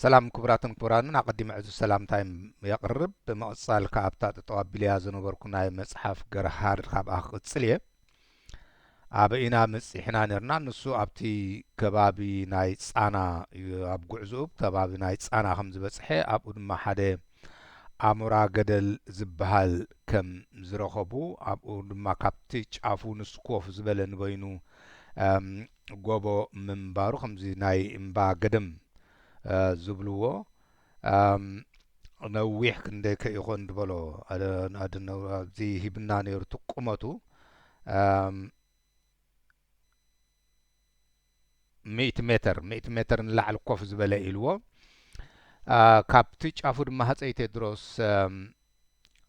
ሰላም ክቡራትን ክቡራንን፣ ኣቐዲመ ዕዙዝ ሰላምታይ የቕርብ። ብምቕጻል ከኣ ኣብታ ጠጠው ኣቢለያ ዝነበርኩ ናይ መጽሓፍ ገርሃር ካብኣ ክቕጽል እየ። ኣብ ኢና መጺሕና ነርና። ንሱ ኣብቲ ከባቢ ናይ ጻና እዩ፣ ኣብ ጉዕዝኡ ከባቢ ናይ ጻና ከም ዝበጽሐ፣ ኣብኡ ድማ ሓደ ኣሞራ ገደል ዝበሃል ከም ዝረኸቡ፣ ኣብኡ ድማ ካብቲ ጫፉ ንሱ ኮፍ ዝበለ ንበይኑ፣ እም፣ ጎቦ ምንባሩ፣ ከምዚ ናይ እምባ ገደም፣ እ፣ ዝብልዎ፣ እም፣ ነዊሕ ክንደይ ከ ይኾን ዝበሎ፣ ኣደ-፣ ኣደ-፣ ኣብዚ ሂብና ነይሩ እቲ ቁመቱ፣ እም፣ ሚእቲ ሜተር፣ ሚእቲ ሜተር ንላዕሊ ኮፍ ዝበለ ኢልዎ። እ፣ ካብቲ ጫፉ ድማ ሃጸይ ቴድሮስ፣ እም፣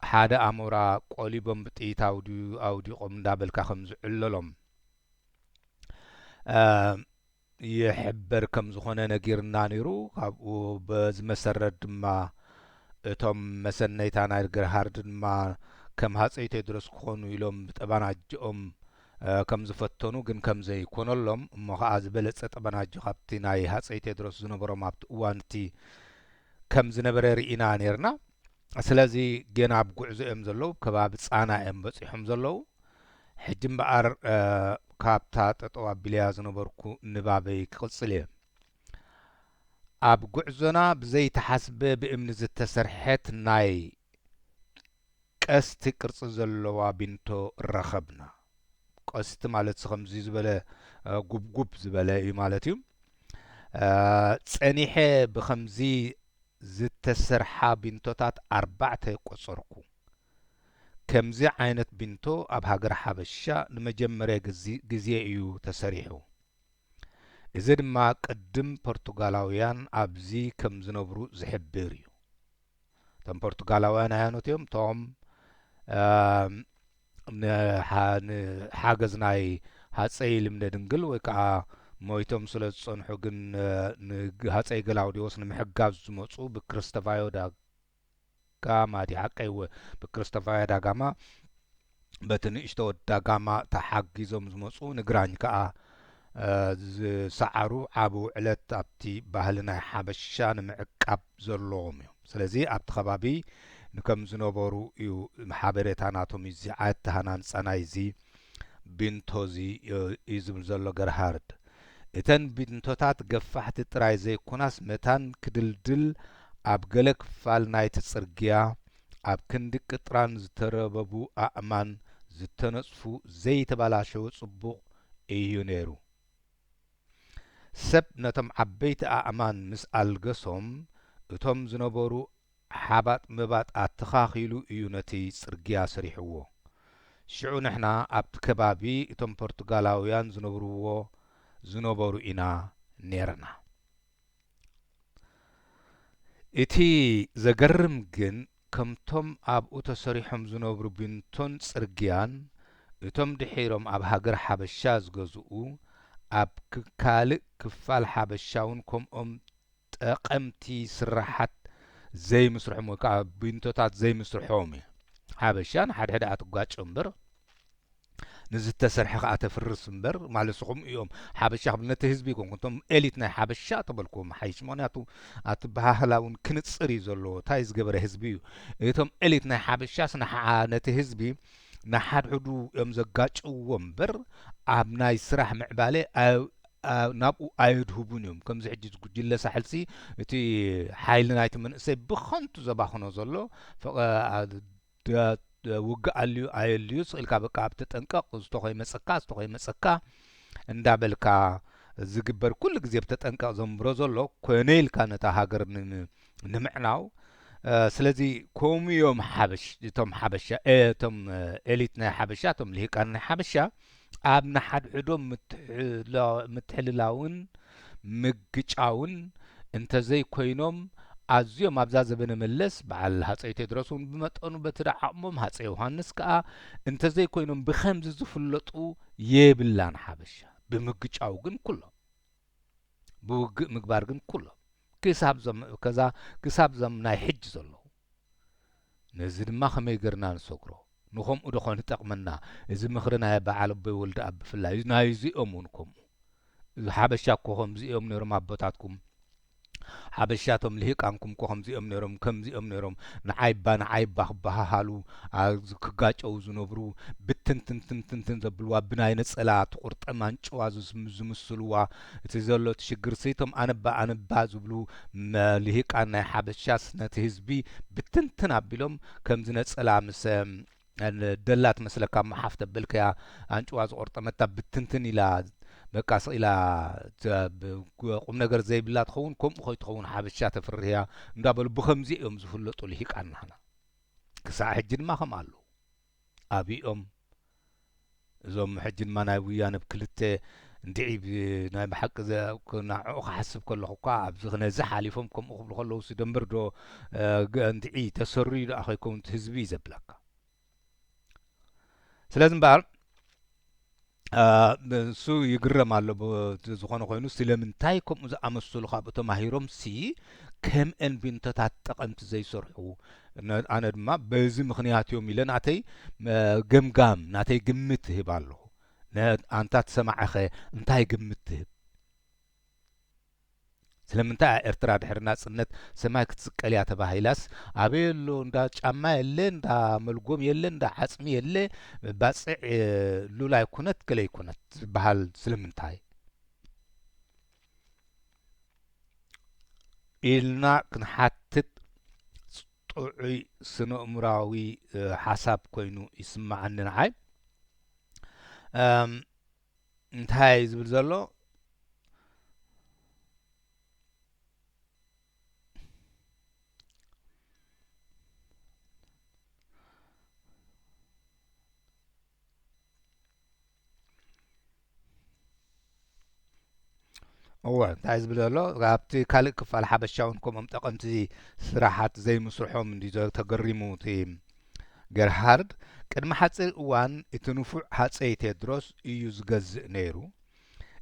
ሓደ ኣሞራ ቆሊቦም ብጥይት ኣውዲ-፣ ኣውዲቖም እንዳበልካ ከም ዝዕለሎም፣ እ፣ ይሕበር ከም ዝኾነ ነጊርና ነይሩ። ካብኡ በዚ መሰረት ድማ እቶም መሰነይታ ናይ ገርሃርድ ድማ ከም ሃጸይ ቴድሮስ ክኾኑ ኢሎም ብጠባናጅኦም፣ እ፣ ከም ዝፈተኑ፣ ግን ከም ዘይኮነሎም፣ እሞ ኸኣ ዝበለጸ ጠባናጆ ካብቲ ናይ ሃጸይ ቴድሮስ ዝነበሮም ኣብቲ እዋን እቲ ከም ዝነበረ ርኢና ነይርና። ስለዚ ገና ኣብ ጉዕዞ እዮም ዘለዉ፣ ከባቢ ጻና እዮም በጺሖም ዘለዉ። ሕጂ እምበኣር፣ እ፣ ካብታ ጠጠው ኣቢለያ ዝነበርኩ ንባበይ ክቕጽል እየ። ኣብ ጉዕዞና ብዘይተሓስበ ብእምኒ ዝተሰርሐት ናይ ቀስቲ ቅርጺ ዘለዋ ቢንቶ ረኸብና። ቀስቲ ማለት ከምዚ ዝበለ፣ እ፣ ጉብጉብ ዝበለ እዩ ማለት እዩ። እ፣ ጸኒሐ ብኸምዚ ዝተሰርሓ ቢንቶታት ኣርባዕተ ቆጸርኩ። ከምዚ ዓይነት ቢንቶ ኣብ ሃገረ ሓበሻ ንመጀመርያ ግዚ-፣ ግዜ እዩ ተሰሪሑ። እዚ ድማ ቅድም ፖርቱጋላውያን ኣብዚ ከም ዝነብሩ ዝሕብር እዩ። እቶም ፖርቱጋላውያን ኣያኖት እዮም? እቶም፣ እም፣ ንሓ-፣ ንሓገዝ ናይ ሃጸይ ልብነ ድንግል ወይ ከዓ ሞይቶም ስለ ዝጸንሑ ግን፣ እ፣ ንግ-፣ ሃጸይ ገላውዲዎስ ንምሕጋዝ ዝመጹ ብክሪስቶፋዮ ዳ ጋማ ድዩ ሓቀይ? እወ፣ ብክሪስቶፋዮ ዳ ጋማ፣ በቲ ንእሽቶ ወዲ ዳ ጋማ ተሓጊዞም ዝመጹ፣ ንግራኝ ከኣ፣ እ፣ ዝሰዓሩ ዓቢ ውዕለት ኣብቲ ባህሊ ናይ ሓበሻ ንምዕቃብ ዘለዎም እዮም። ስለዚ ኣብቲ ከባቢ ንከም ዝነበሩ እዩ ሓበሬታ ናቶም እዩ። እዚ ኣተሃናንጻ ናይዚ ቢንቶዚ እዩ፣ እዩ ዝብል ዘሎ ገርሃርድ። እተን ቢንቶታት ገፋሕቲ ጥራይ ዘይኮናስ፣ መታን ክድልድል ኣብ ገለ ክፋል ናይቲ ጽርግያ ኣብ ክንዲ ቅጥራን ዝተረበቡ ኣእማን ዝተነጽፉ ዘይተበላሸወ ጽቡቕ እዩ ነይሩ። ሰብ ነቶም ዓበይቲ ኣእማን ምስ ኣልገሶም፣ እቶም ዝነበሩ ሓባጥ ምባጥ ኣተኻኺሉ እዩ ነቲ ጽርግያ ሰሪሕዎ። ሽዑ ንሕና ኣብቲ ከባቢ እቶም ፖርቱጋላውያን ዝነብርዎ ዝነበሩ ኢና ኔርና። እቲ ዘገርም ግን፣ ከምቶም ኣብኡ ተሰሪሖም ዝነብሩ ቢንቶን ጽርግያን፣ እቶም ድሒሮም ኣብ ሃገር ሓበሻ ዝገዝኡ፣ ኣብ ክ-፣ ካልእ ክፋል ሓበሻ እውን ከምኦም ጠቐምቲ ስራሓት ዘይምስርሖም ወይ ከዓ ቢንቶታት ዘይምስርሖም እዩ። ሓበሻ ንሓድሕድ ኣትጓጮ እምበር፣ ንዝተሰርሐ ከዓ ተፍርስ እምበር፣ ማለት ንስኹም እዮም ሓበሻ ክብል ነቲ ህዝቢ ይኮንኩ፣ እቶም ኤሊት ናይ ሓበሻ ተበልኩዎም ሓይሽ፣ ምኽንያቱ ኣቲ ባህላ እውን ክንጽር እዩ ዘለዎ። እንታይ ዝገበረ ህዝቢ እዩ? እቶም ኤሊት ናይ ሓበሻስ ንሓ-፣ ነቲ ህዝቢ ንሓድሕዱ እዮም ዘጋጭውዎ እምበር፣ ኣብ ናይ ስራሕ ምዕባለ ኣይ-፣ ኣ-፣ ናብኡ ኣየድህቡን እዮም። ከምዚ ሕጂ እዚ ጉጅለ ሳሕልሲ፣ እቲ ሓይሊ ናይቲ መንእሰይ ብኸንቱ ዘባኽኖ ዘሎ፣ ፈቐ-፣ ኣ-፣ ደ-፣ ደ-፣ ውግእ ኣልዩ ኣየልዩ፣ ስቕ ኢልካ በቃ ኣብ ተጠንቀቕ፣ እዚ ተኾይመጸካ፣ እዚ ተኾይመጸካ እንዳበልካ ዝግበር፣ ኩሉ ግዜ ብተጠንቀቕ ዘንብሮ ዘሎ፣ ኮነ ኢልካ ነታ ሃገር ን-፣ ን-፣ ንምዕናው። እ፣ ስለዚ ከምኡ እዮም ሓበሽ-፣ እቶም ሓበሻ፣ እ፣ እቶም፣ እ፣ ኤሊት ናይ ሓበሻ፣ እቶም ልሂቃን ናይ ሓበሻ፣ ኣብ ንሓድሕዶም ምትሕላ-፣ ምትሕልላውን ምግጫውን እንተዘይኮይኖም፣ ኣዝዮም ኣብዛ ዘበነ መለስ፣ በዓል ሃጸይ ቴድሮስ እውን ብመጠኑ በቲ ዓቕሞም፣ ሃጸይ ዮሃንስ ከኣ፣ እንተዘይኮይኖም ብኸምዚ ዝፍለጡ የብላን ሓበሻ። ብምግጫው ግን ኩሎም፣ ብውግእ ምግባር ግን ኩሎም። ክሳብ ዞም፣ ከዛ፣ ክሳብ ዞም ናይ ሕጂ ዘለዉ። ነዚ ድማ ከመይ ገርና ንሰግሮ? ንኸምኡ ዶ ኾን ይጠቕመና? እዚ ምኽሪ ናይ በዓል ኣቦይ ወልደኣብ ብፍላይ፣ ናይዚኦም እውን ከምኡ። እዚ ሓበሻ እኮ ከምዚ እዮም ነይሮም ኣቦታትኩም። ሓበሻቶም ልሂቃንኩም እኮ ከምዚኦም ነይሮም፣ ከምዚኦም ነይሮም፣ ንዓይ እባ፣ ንዓይ እባ ክበሃሃሉ፣ ኣ-፣ ክጋጨው ዝነብሩ፣ ብትንትንትንትንትን ዘብልዋ፣ ብናይ ነጸላ ትቑርጠም ኣንጭዋ ዝስም-፣ ዝምስልዋ፣ እቲ ዘሎ እቲ ሽግርሲ፣ እቶም ኣነባ፣ ኣነባ ዝብሉ መ-፣ ልሂቃን ናይ ሓበሻስ ነቲ ህዝቢ ብትንትን ኣቢሎም፣ ከምዚ ነጸላ ምስ፣ እ፣ ደላ ትመስለካ፣ እሞ ሓፍ ተበልከያ፣ ኣንጭዋ ዝቆርጠመታ ብትንትን ኢላ፣ በቃ ስቕ ኢላ፣ ተ-፣ ብ-፣ ቁም ነገር ዘይብላ ትኸውን፣ ከምኡ ከይትኸውን ሓበሻ ተፍርህያ እንዳበሉ ብኸምዚ እዮም ዝፍለጡ ልሂቃን ናህና። ክሳዕ ሕጂ ድማ ከምኡ ኣለዉ። ኣብኦም እዞም ሕጂ ድማ ናይ ውያነ ብ ክልተ እንድዒ ብ-፣ ናይ ብሓቂ ዘ-፣ ክ-፣ ንዕኡ ክሓስብ ከለኹ እኳ ኣብዚ ነዚ ሓሊፎም ከምኡ ክብሉ ከለዉ ሲ ደንበር ዶ፣ እ፣ ገ-፣ እንድዒ ተሰሩዩ ደኣ ከይከውን እቲ ህዝቢ እዩ ዘብለካ። ስለዚ እምበኣር፣ እ፣ እሱ ይግረም ኣሎ ብ-፣ ዝኾነ ኮይኑ ስለምንታይ ከምኡ ዝኣመሰሉ ካብኡ ተማሂሮም ሲ ከምአን ቢንቶታት ጠቐምቲ ዘይሰርሑ? ነ-፣ ኣነ ድማ በዚ ምኽንያት እዮም ኢለ ናተይ፣ እ፣ ገምጋም፣ ናተይ ግምት እህብ ኣለኹ። ነ-፣ ኣንታ ትሰማዕኸ እንታይ ግምት ትህብ? ስለምንታይ እያ ኤርትራ ድሕሪ ናጽነት ሰማይ ክትስቀል እያ ተባሂላስ፣ ኣበይ ኣሎ እንዳ ጫማ የለ፣ እንዳ መልጎም የለ፣ እንዳ ዓጽሚ የለ፣ ባጽዕ፣ እ፣ ሉል ኣይኮነት፣ ገለ ኣይኮነት ዝበሃል ስለምንታይ? ኢልና ክንሓትት ጥዑይ ስነ-እእምራዊ፣ እ፣ ሓሳብ ኮይኑ ይስምዓኒ ንዓይ። እም፣ እንታይ እዩ ዝብል ዘሎ? እወ፣ እንታይ ዝብል ዘሎ? ኣብቲ ካልእ ክፋል ሓበሻ እውን ከምኦም ጠቐምቲ ስራሓት ዘይምስርሖም እንድዩ ዘ-፣ ተገሪሙ እቲ ገርሃርድ። ቅድሚ ሓጺር እዋን እቲ ንፉዕ ሃጸይ ቴድሮስ እዩ ዝገዝእ ነይሩ።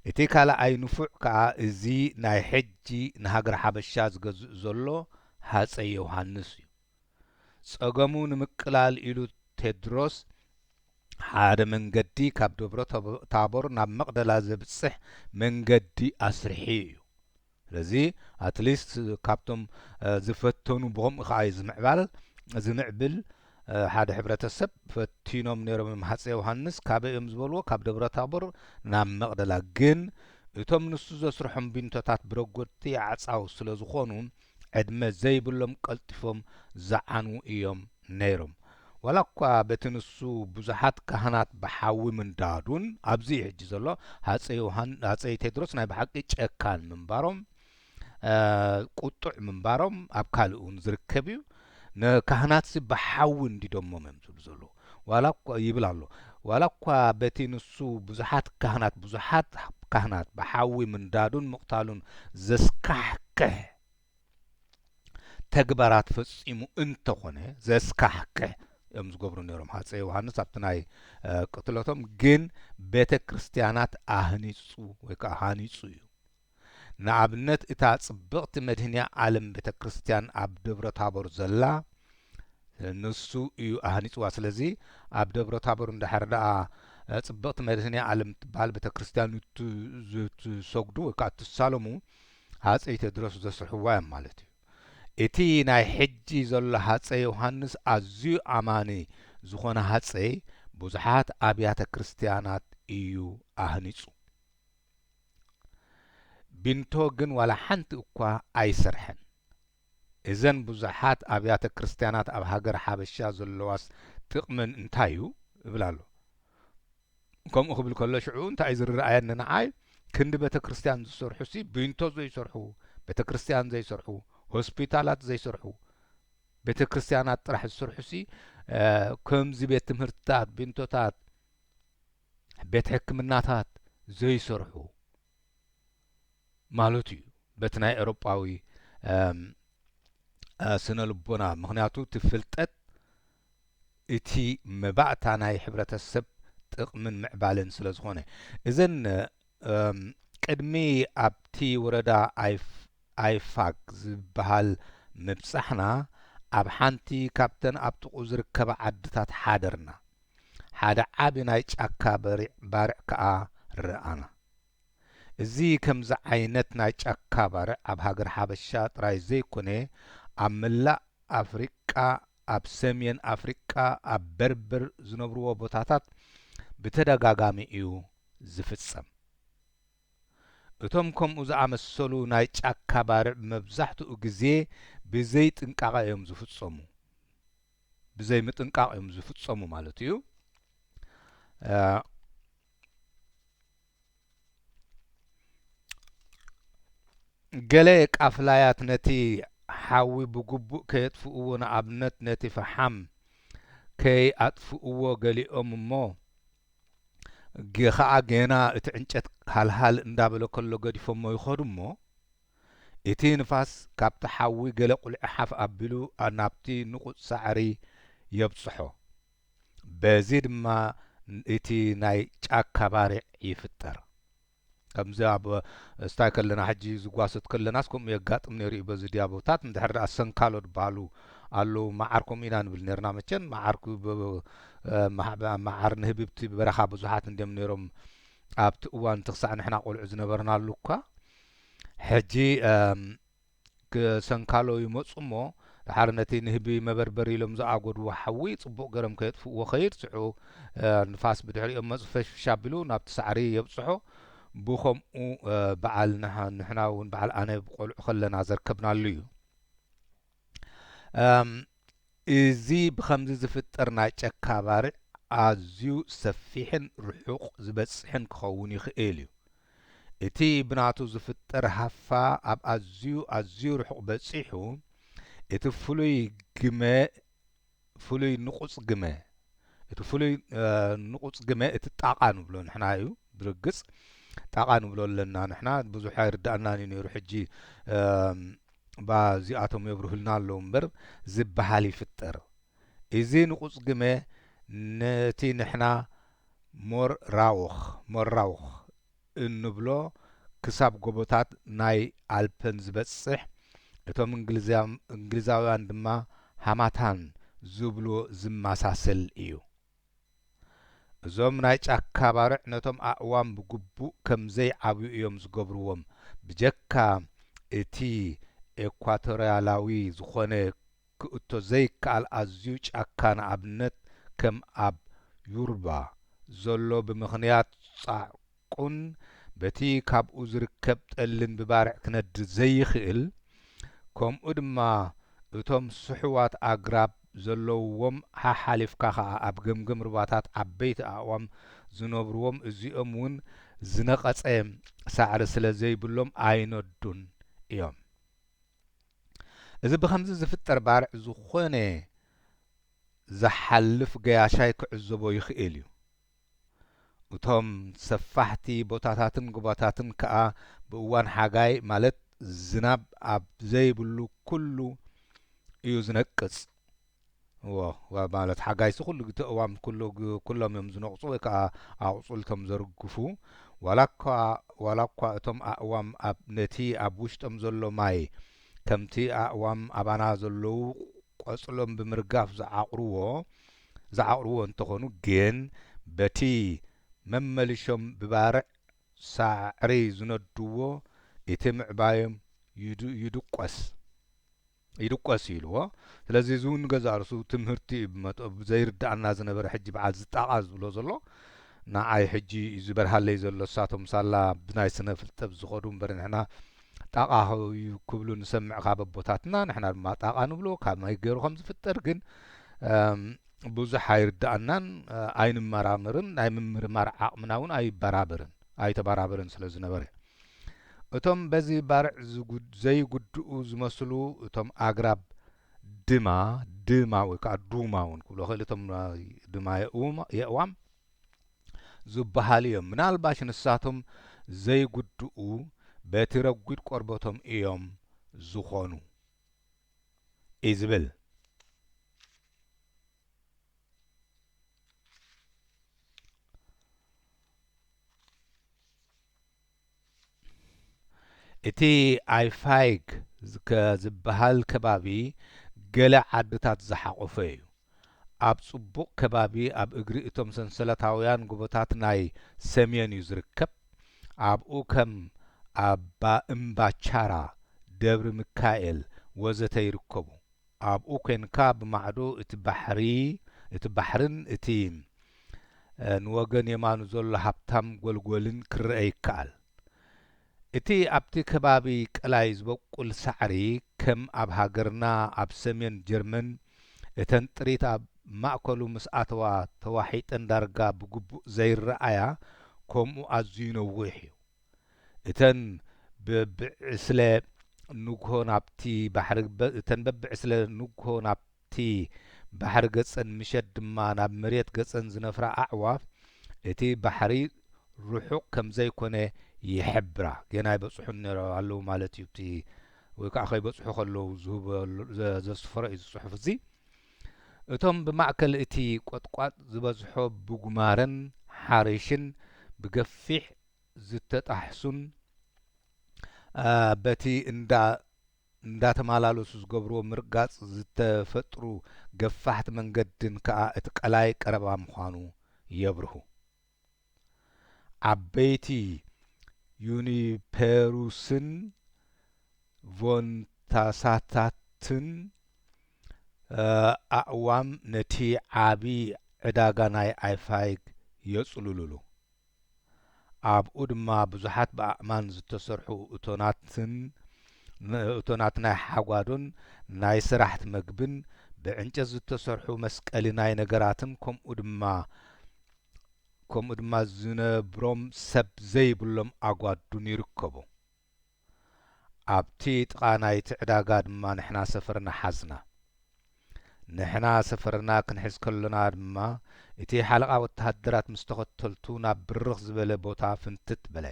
እቲ ካልኣይ ንፉዕ ከኣ እዚ ናይ ሕጂ ንሃገር ሓበሻ ዝገዝእ ዘሎ ሃጸይ ዮሃንስ እዩ። ጸገሙ ንምቅላል ኢሉ ቴድሮስ ሓደ መንገዲ ካብ ደብረ ታቦ-፣ ታቦር ናብ መቕደላ ዘብጽሕ መንገዲ ኣስርሒ እዩ። ስለዚ ኣትሊስት ካብቶም፣ እ፣ ዝፈተኑ ብኸምኡ ከኣ እዩ ዝምዕባል፣ ዝምዕብል፣ እ፣ ሓደ ሕብረተሰብ ፈቲኖም ነይሮም እዮም። ሃፀይ ዮሃንስ ካበይ እዮም ዝበልዎ? ካብ ደብረ ታቦር ናብ መቕደላ። ግን እቶም ንሱ ዘስርሖም ቢንቶታት ብረጎድቲ ኣዕጻው ስለ ዝኾኑ ዕድመ ዘይብሎም ቀልጢፎም ዝዓንዉ እዮም ነይሮም። ዋላ እኳ በቲ ንሱ ብዙሓት ካህናት ብሓዊ ምንዳዱን ኣብዚ እዩ ሕጂ ዘሎ። ሃፀይ ዮሃን-፣ ሃፀይ ቴድሮስ ናይ ብሓቂ ጨካን ምንባሮም፣ እ፣ ቁጡዕ ምንባሮም ኣብ ካልእ እውን ዝርከብ እዩ። ንካህናትሲ ብሓዊ እንዲዶሞም እዮም ዝብሉ ዘለዉ። ዋላ እኳ ይብል ኣሎ። ዋላ እኳ በቲ ንሱ ብዙሓት ካህናት፣ ብዙሓት ካህናት ብሓዊ ምንዳዱን ምቕታሉን ዘስካሕክሕ ተግባራት ፈጺሙ እንተኾነ፣ ዘስካሕክሕ እዮም ዝገብሩ ነይሮም። ሃፀይ ዮሃንስ ኣብቲ ናይ፣ እ፣ ቅትለቶም ግን ቤተ ክርስቲያናት ኣህኒጹ ወይ ከዓ ሃኒጹ እዩ። ንኣብነት እታ ጽብቕቲ መድህንያ ዓለም ቤተ ክርስቲያን ኣብ ደብረ ታቦር ዘላ ንሱ እዩ ኣህኒጽዋ። ስለዚ ኣብ ደብረ ታቦር እንድሕር ደኣ፣ እ፣ ጽብቕቲ መድህንያ ዓለም ትበሃል ቤተ ክርስቲያን እት-፣ ዝትሰግዱ ወይ ከዓ እትሳለሙ ሃፀይ ቴድሮስ ዘስርሕዋ እዮም ማለት እዩ። እቲ ናይ ሕጂ ዘሎ ሃፀይ ዮሃንስ ኣዝዩ ኣማኒ ዝኾነ ሃፀይ ብዙሓት ኣብያተ ክርስቲያናት እዩ ኣህኒጹ። ቢንቶ ግን ዋላ ሓንቲ እኳ ኣይሰርሐን። እዘን ብዙሓት ኣብያተ ክርስቲያናት ኣብ ሃገር ሓበሻ ዘለዋስ ጥቕመን እንታይ እዩ? እብል ኣሎ። ከምኡ ክብል ከሎ ሽዑ እንታይ እዩ ዝረኣየኒ ንዓይ? ክንዲ ቤተ ክርስቲያን ዝሰርሑሲ ቢንቶ ዘይሰርሑ፣ ቤተ ክርስቲያን ዘይሰርሑ፣ ሆስፒታላት ዘይሰርሑ፣ ቤተ ክርስቲያናት ጥራሕ ዝሰርሑሲ፣ እ፣ ከምዚ ቤት ትምህርትታት፣ ቢንቶታት፣ ቤት ሕክምናታት ዘይሰርሑ ማለቱ እዩ፣ በቲ ናይ ኤውሮጳዊ፣ እም፣ እ፣ ስነ ልቦና። ምኽንያቱ እቲ ፍልጠት እቲ መባእታ ናይ ሕብረተሰብ ጥቕምን ምዕባለን ስለ ዝኾነ። እዘን፣ እም፣ ቅድሚ ኣብቲ ወረዳ ኣይፍ-፣ ኣይፋግ ዝበሃል ምብጻሕና፣ ኣብ ሓንቲ ካብተን ኣብ ጥቕኡ ዝርከባ ዓድታት ሓደርና። ሓደ ዓቢ ናይ ጫካ በሪዕ-፣ ባርዕ ከኣ ረኣና። እዚ ከምዚ ዓይነት ናይ ጫካ ባርዕ ኣብ ሃገር ሓበሻ ጥራይ ዘይኮነ፣ ኣብ መላእ ኣፍሪቃ፣ ኣብ ሰሜን ኣፍሪቃ፣ ኣብ በርበር ዝነብርዎ ቦታታት ብተደጋጋሚ እዩ ዝፍጸም። እቶም ከምኡ ዝኣመሰሉ ናይ ጫካ ባርዕ መብዛሕትኡ ግዜ ብዘይ ጥንቃቐ እዮም ዝፍጸሙ። ብዘይ ምጥንቃቕ እዮም ዝፍጸሙ ማለት እዩ። እ፣ ገለ ቃፍላያት ነቲ ሓዊ ብግቡእ ከየጥፍእዎ፣ ንኣብነት ነቲ ፈሓም ከይኣጥፍእዎ ገሊኦም እሞ፣ ገ-፣ ኸኣ ጌና እቲ ዕንጨት ሃልሃል እንዳበለ ከሎ ገዲፎሞ ይኸዱ እሞ፣ እቲ ንፋስ ካብቲ ሓዊ ገለ ቁልዒ ሓፍ ኣቢሉ ናብቲ ንቑጽ ሳዕሪ የብጽሖ። በዚ ድማ እቲ ናይ ጫካ ባርዕ ይፍጠር። ከምዚ ኣብ ስታይ ከለና፣ ሕጂ ዝጓሰት ከለናስ ከምኡ የጋጥም ነይሩ እዩ። በዚ ዲያቦታት እንድሕር ደኣ ሰንካሎ ድበሃሉ ኣለዉ። መዓር ከምኡ ኢና ንብል ነርና። መቸን መዓር ክ-፣ ብ-፣ ብ-፣ እ፣ መዓ-፣ መዓር ንህብብቲ በረኻ ብዙሓት እንድዮም ነይሮም ኣብቲ እዋን፣ እቲ ክሳዕ ንሕና ቆልዑ ዝነበርናሉ እኳ። ሕጂ፣ እም፣ ክሰንካሎ ይመጹ እሞ፣ ደሓር ነቲ ንህቢ መበርበሪ ኢሎም ዝኣጎድዎ ሓዊ ጽቡቕ ገረም ከየጥፍእዎ ኸይድ፣ ሽዑ፣ እ፣ ንፋስ ብድሕሪኦም መጹ ፈሽፍሽ ኣቢሉ ናብቲ ሳዕሪ የብጽሖ። ብኸምኡ፣ እ፣ በዓል ንሓ-፣ ንሕና እውን በዓል ኣነ ቆልዑ ኸለና ዘርከብናሉ እዩ። እም፣ እዚ ብኸምዚ ዝፍጠር ናይ ጨካ ባርዕ ኣዝዩ ሰፊሕን ርሑቕ ዝበጽሕን ክኸውን ይኽእል እዩ። እቲ ብናቱ ዝፍጠር ሃፋ ኣብ ኣዝዩ፣ ኣዝዩ ርሑቕ በጺሑ፣ እቲ ፍሉይ ግመ፣ ፍሉይ ንቑጽ ግመ፣ እቲ ፍሉይ፣ እ፣ ንቑጽ ግመ፣ እቲ ጣቓ ንብሎ ንሕና እዩ፣ ብርግጽ ጣቓ ንብሎ ኣለና ንሕና፣ ብዙሕ ኣይርድኣናን እዩ ነይሩ። ሕጂ፣ እም፣ ባዚኣቶም የብርሁልና ኣለዉ እምበር፣ ዝበሃል ይፍጠር። እዚ ንቑጽ ግመ ነቲ ንሕና ሞር ራውኽ፣ ሞር ራውኽ እንብሎ ክሳብ ጎቦታት ናይ ኣልፐን ዝበጽሕ፣ እቶም እንግሊዝያ-፣ እንግሊዛውያን ድማ ሃማታን ዝብልዎ ዝመሳሰል እዩ። እዞም ናይ ጫካ ባርዕ ነቶም ኣእዋም ብግቡእ ከም ዘይዓብዩ እዮም ዝገብርዎም። ብጀካ እቲ ኤኳቶርያላዊ ዝኾነ ክእቶ ዘይከኣል ኣዝዩ ጫካ፣ ንኣብነት ከም ኣብ ዩርባ ዘሎ፣ ብምኽንያት ጻዕቁን በቲ ካብኡ ዝርከብ ጠልን ብባርዕ ክነድድ ዘይኽእል፣ ከምኡ ድማ እቶም ስሑዋት ኣግራብ ዘለውዎም፣ ሓሓሊፍካ ኸኣ ኣብ ገምገም ሩባታት ዓበይቲ ኣእዋም ዝነብርዎም፣ እዚኦም እውን ዝነቐጸ ሳዕሪ ስለ ዘይብሎም ኣይነዱን እዮም። እዚ ብኸምዚ ዝፍጠር ባርዕ ዝኾነ ዝሓልፍ ገያሻይ ክዕዘቦ ይኽእል እዩ። እቶም ሰፋሕቲ ቦታታትን ጎቦታትን ከኣ ብእዋን ሓጋይ፣ ማለት ዝናብ ኣብ ዘይብሉ ኩሉ እዩ ዝነቅጽ። እዎ፣ ዋ-፣ ማለት ሓጋይሲ ኩሉ ግዜ እዋም ኩሉ ግ-፣ ኩሎም እዮም ዝነቕጹ ወይ ከኣ ኣቑጽልቶም ዘርግፉ። ዋላ እኳ፣ ዋላ እኳ እቶም ኣእዋም ኣብ፣ ነቲ ኣብ ውሽጦም ዘሎ ማይ፣ ከምቲ ኣእዋም ኣባና ዘለዉ ቆጽሎም ብምርጋፍ ዝዓቑርዎ፣ ዝዓቑርዎ እንተኾኑ፣ ግን በቲ መመሊሾም ብባርዕ ሳዕሪ ዝነድዎ፣ እቲ ምዕባዮም ይድ-፣ ይድቆስ፣ ይድቆስ እዩ ኢልዎ። ስለዚ እዚ እውን ገዛእ ርእሱ ትምህርቲ እዩ ብመጠ-፣ ዘይርድኣና ዝነበረ፣ ሕጂ በዓል ዝጣቓ ዝብሎ ዘሎ ንዓይ ሕጂ እዩ ዝበርሃለይ ዘሎ። እሳቶም ሳላ ብናይ ስነ ፍልጠት ዝኸዱ እምበር፣ ንሕና ጣቓ እዩ ክብሉ ንሰምዕ ካብ ኣቦታትና፣ ንሕና ድማ ጣቓ ንብሎ። ካብ ማይ ገይሩ ከም ዝፍጠር ግን፣ እም፣ ብዙሕ ኣይርድኣናን፣ እ፣ ኣይንመራመርን፣ ናይ ምምርማር ዓቕምና እውን ኣይበራበርን፣ ኣይተበራበርን ስለ ዝነበረ። እቶም በዚ ባርዕ ዝጉድ-፣ ዘይጉድኡ ዝመስሉ እቶም ኣግራብ ድማ፣ ድማ ወይ ከዓ ዱማ እውን ክብሎ ይኽእል፣ እቶም ናይ ድማ የእውማ-፣ የእዋም ዝበሃሉ እዮም። ምናልባሽ ንሳቶም ዘይጉድኡ በቲ ረጒድ ቆርበቶም እዮም ዝኾኑ እዩ ዝብል። እቲ ኣይፋይግ ዝከ-፣ ዝበሃል ከባቢ ገለ ዓድታት ዝሓቖፈ እዩ። ኣብ ጽቡቕ ከባቢ ኣብ እግሪ እቶም ሰንሰለታውያን ጎቦታት ናይ ሰሜን እዩ ዝርከብ። ኣብኡ ከም ኣባ እምባቻራ፣ ደብሪ ሚካኤል ወዘተ ይርከቡ። ኣብኡ ኴንካ ብማዕዶ እቲ ባሕሪ፣ እቲ ባሕርን እቲ፣ እ፣ ንወገን የማኑ ዘሎ ሃብታም ጎልጎልን ክረአ ይከኣል። እቲ ኣብቲ ከባቢ ቀላይ ዝበቁል ሳዕሪ ከም ኣብ ሃገርና ኣብ ሰሜን ጀርመን እተን ጥሪት ኣብ ማእከሉ ምስ ኣተዋ ተዋሒጠን ዳርጋ ብግቡእ ዘይረኣያ ከምኡ ኣዝዩ ነዊሕ እዩ። እተን በብዕስለ ንግሆ ናብቲ ባሕሪ በ-፣ እተን በብዕስለ ንግሆ ናብቲ ባሕሪ ገጸን ምሸት ድማ ናብ መሬት ገጸን ዝነፍራ ኣዕዋፍ እቲ ባሕሪ ርሑቕ ከም ዘይኮነ ይሕብራ። ጌና ኣይበጽሑን ነይሮ ኣለዉ ማለት እዩ። እቲ ወይ ከኣ ከይበጽሑ ከለዉ ዝህበሉ-፣ ዘ-፣ ዘስፈሮ እዩ እዚ ጽሑፍ እዚ። እቶም ብማእከል እቲ ቈጥቋጥ ዝበዝሖ ብጉማረን ሓሪሽን ብገፊሕ ዝተጣሕሱን፣ ኣ፣ በቲ እንዳ-፣ እንዳተመላለሱ ዝገብርዎ ምርጋጽ ዝተፈጥሩ ገፋሕቲ መንገድን ከኣ እቲ ቀላይ ቀረባ ምዃኑ የብርሁ። ዓበይቲ ዩኒፔሩስን ቮንታሳታትን፣ እ፣ ኣእዋም ነቲ ዓቢ ዕዳጋ ናይ ኣይፋይግ የጽልሉሉ። ኣብኡ ድማ ብዙሓት ብኣእማን ዝተሰርሑ እቶናትን፣ እቶናት ናይ ሓጓዶን ናይ ሰራሕቲ መግብን፣ ብዕንጨት ዝተሰርሑ መስቀሊ ናይ ነገራትን፣ ከምኡ ድማ፣ ከምኡ ድማ ዝነብሮም ሰብ ዘይብሎም ኣጓዱን ይርከቡ። ኣብቲ ጥቓ ናይቲ ዕዳጋ ድማ ንሕና ሰፈርና ሓዝና። ንሕና ሰፈርና ክንሕዝ ከሎና ድማ፣ እቲ ሓለቓ ወተሃደራት ምስ ተኸተልቱ ናብ ብርኽ ዝበለ ቦታ ፍንትት በለ።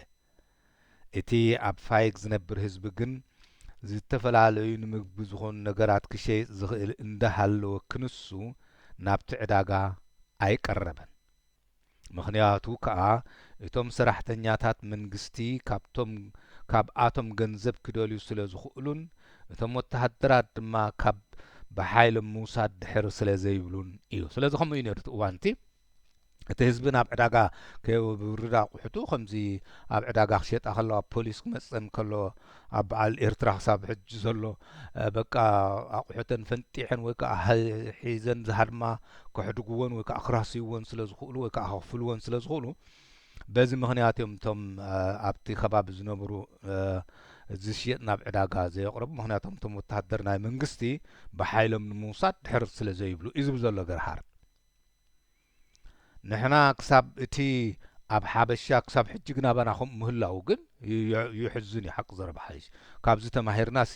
እቲ ኣብ ፋይግ ዝነብር ህዝቢ ግን፣ ዝተፈላለዩ ንምግቢ ዝኾኑ ነገራት ክሸይጥ ዝኽእል እንዳሃለወ፣ ክንሱ ናብቲ ዕዳጋ ኣይቀረበን። ምኽንያቱ ከኣ፣ እቶም ሰራሕተኛታት መንግስቲ ካብቶም፣ ካብኣቶም ገንዘብ ክደልዩ ስለ ዝኽእሉን፣ እቶም ወተሃደራት ድማ ካብ ብሓይሎም ምውሳድ ድሕር ስለ ዘይብሉን እዩ። ስለዚ ከምኡ እዩ ነይሩ እቲ እዋን እቲ። እቲ ህዝቢ ናብ ዕዳጋ ከየውርድ ኣቑሑቱ፣ ከምዚ ኣብ ዕዳጋ ክሸጣ ከለዋ፣ ፖሊስ ክመጸን ከሎ፣ ኣብ በዓል ኤርትራ ክሳብ ሕጂ ዘሎ፣ እ፣ በቃ ኣቑሑተን ፈንጢሐን ወይ ከኣ ሀ-፣ ሒዘን ዝሃድማ ከሕድግወን ወይ ከኣ ክራስይወን ስለ ዝኽእሉ ወይ ከኣ ከኽፍልወን ስለ ዝኽእሉ፣ በዚ ምኽንያት እዮም እቶም፣ እ፣ ኣብቲ ከባቢ ዝነብሩ፣ እ፣ ዝሽየጥ ናብ ዕዳጋ ዘየቕረቡ። ምኽንያቶም እቶም ወተሃደር ናይ መንግስቲ ብሓይሎም ንምውሳድ ድሕር ስለ ዘይብሉ እዩ ዝብል ዘሎ ገርሃር። ንሕና ክሳብ እቲ ኣብ ሓበሻ ክሳብ ሕጂ ግን ኣባና ከምኡ ምህላዉ ግን ዩ-፣ ዩ-፣ የሕዝን እዩ፣ ሓቂ ዘረባ ሓይሽ። ካብዚ ተማሂርናሲ፣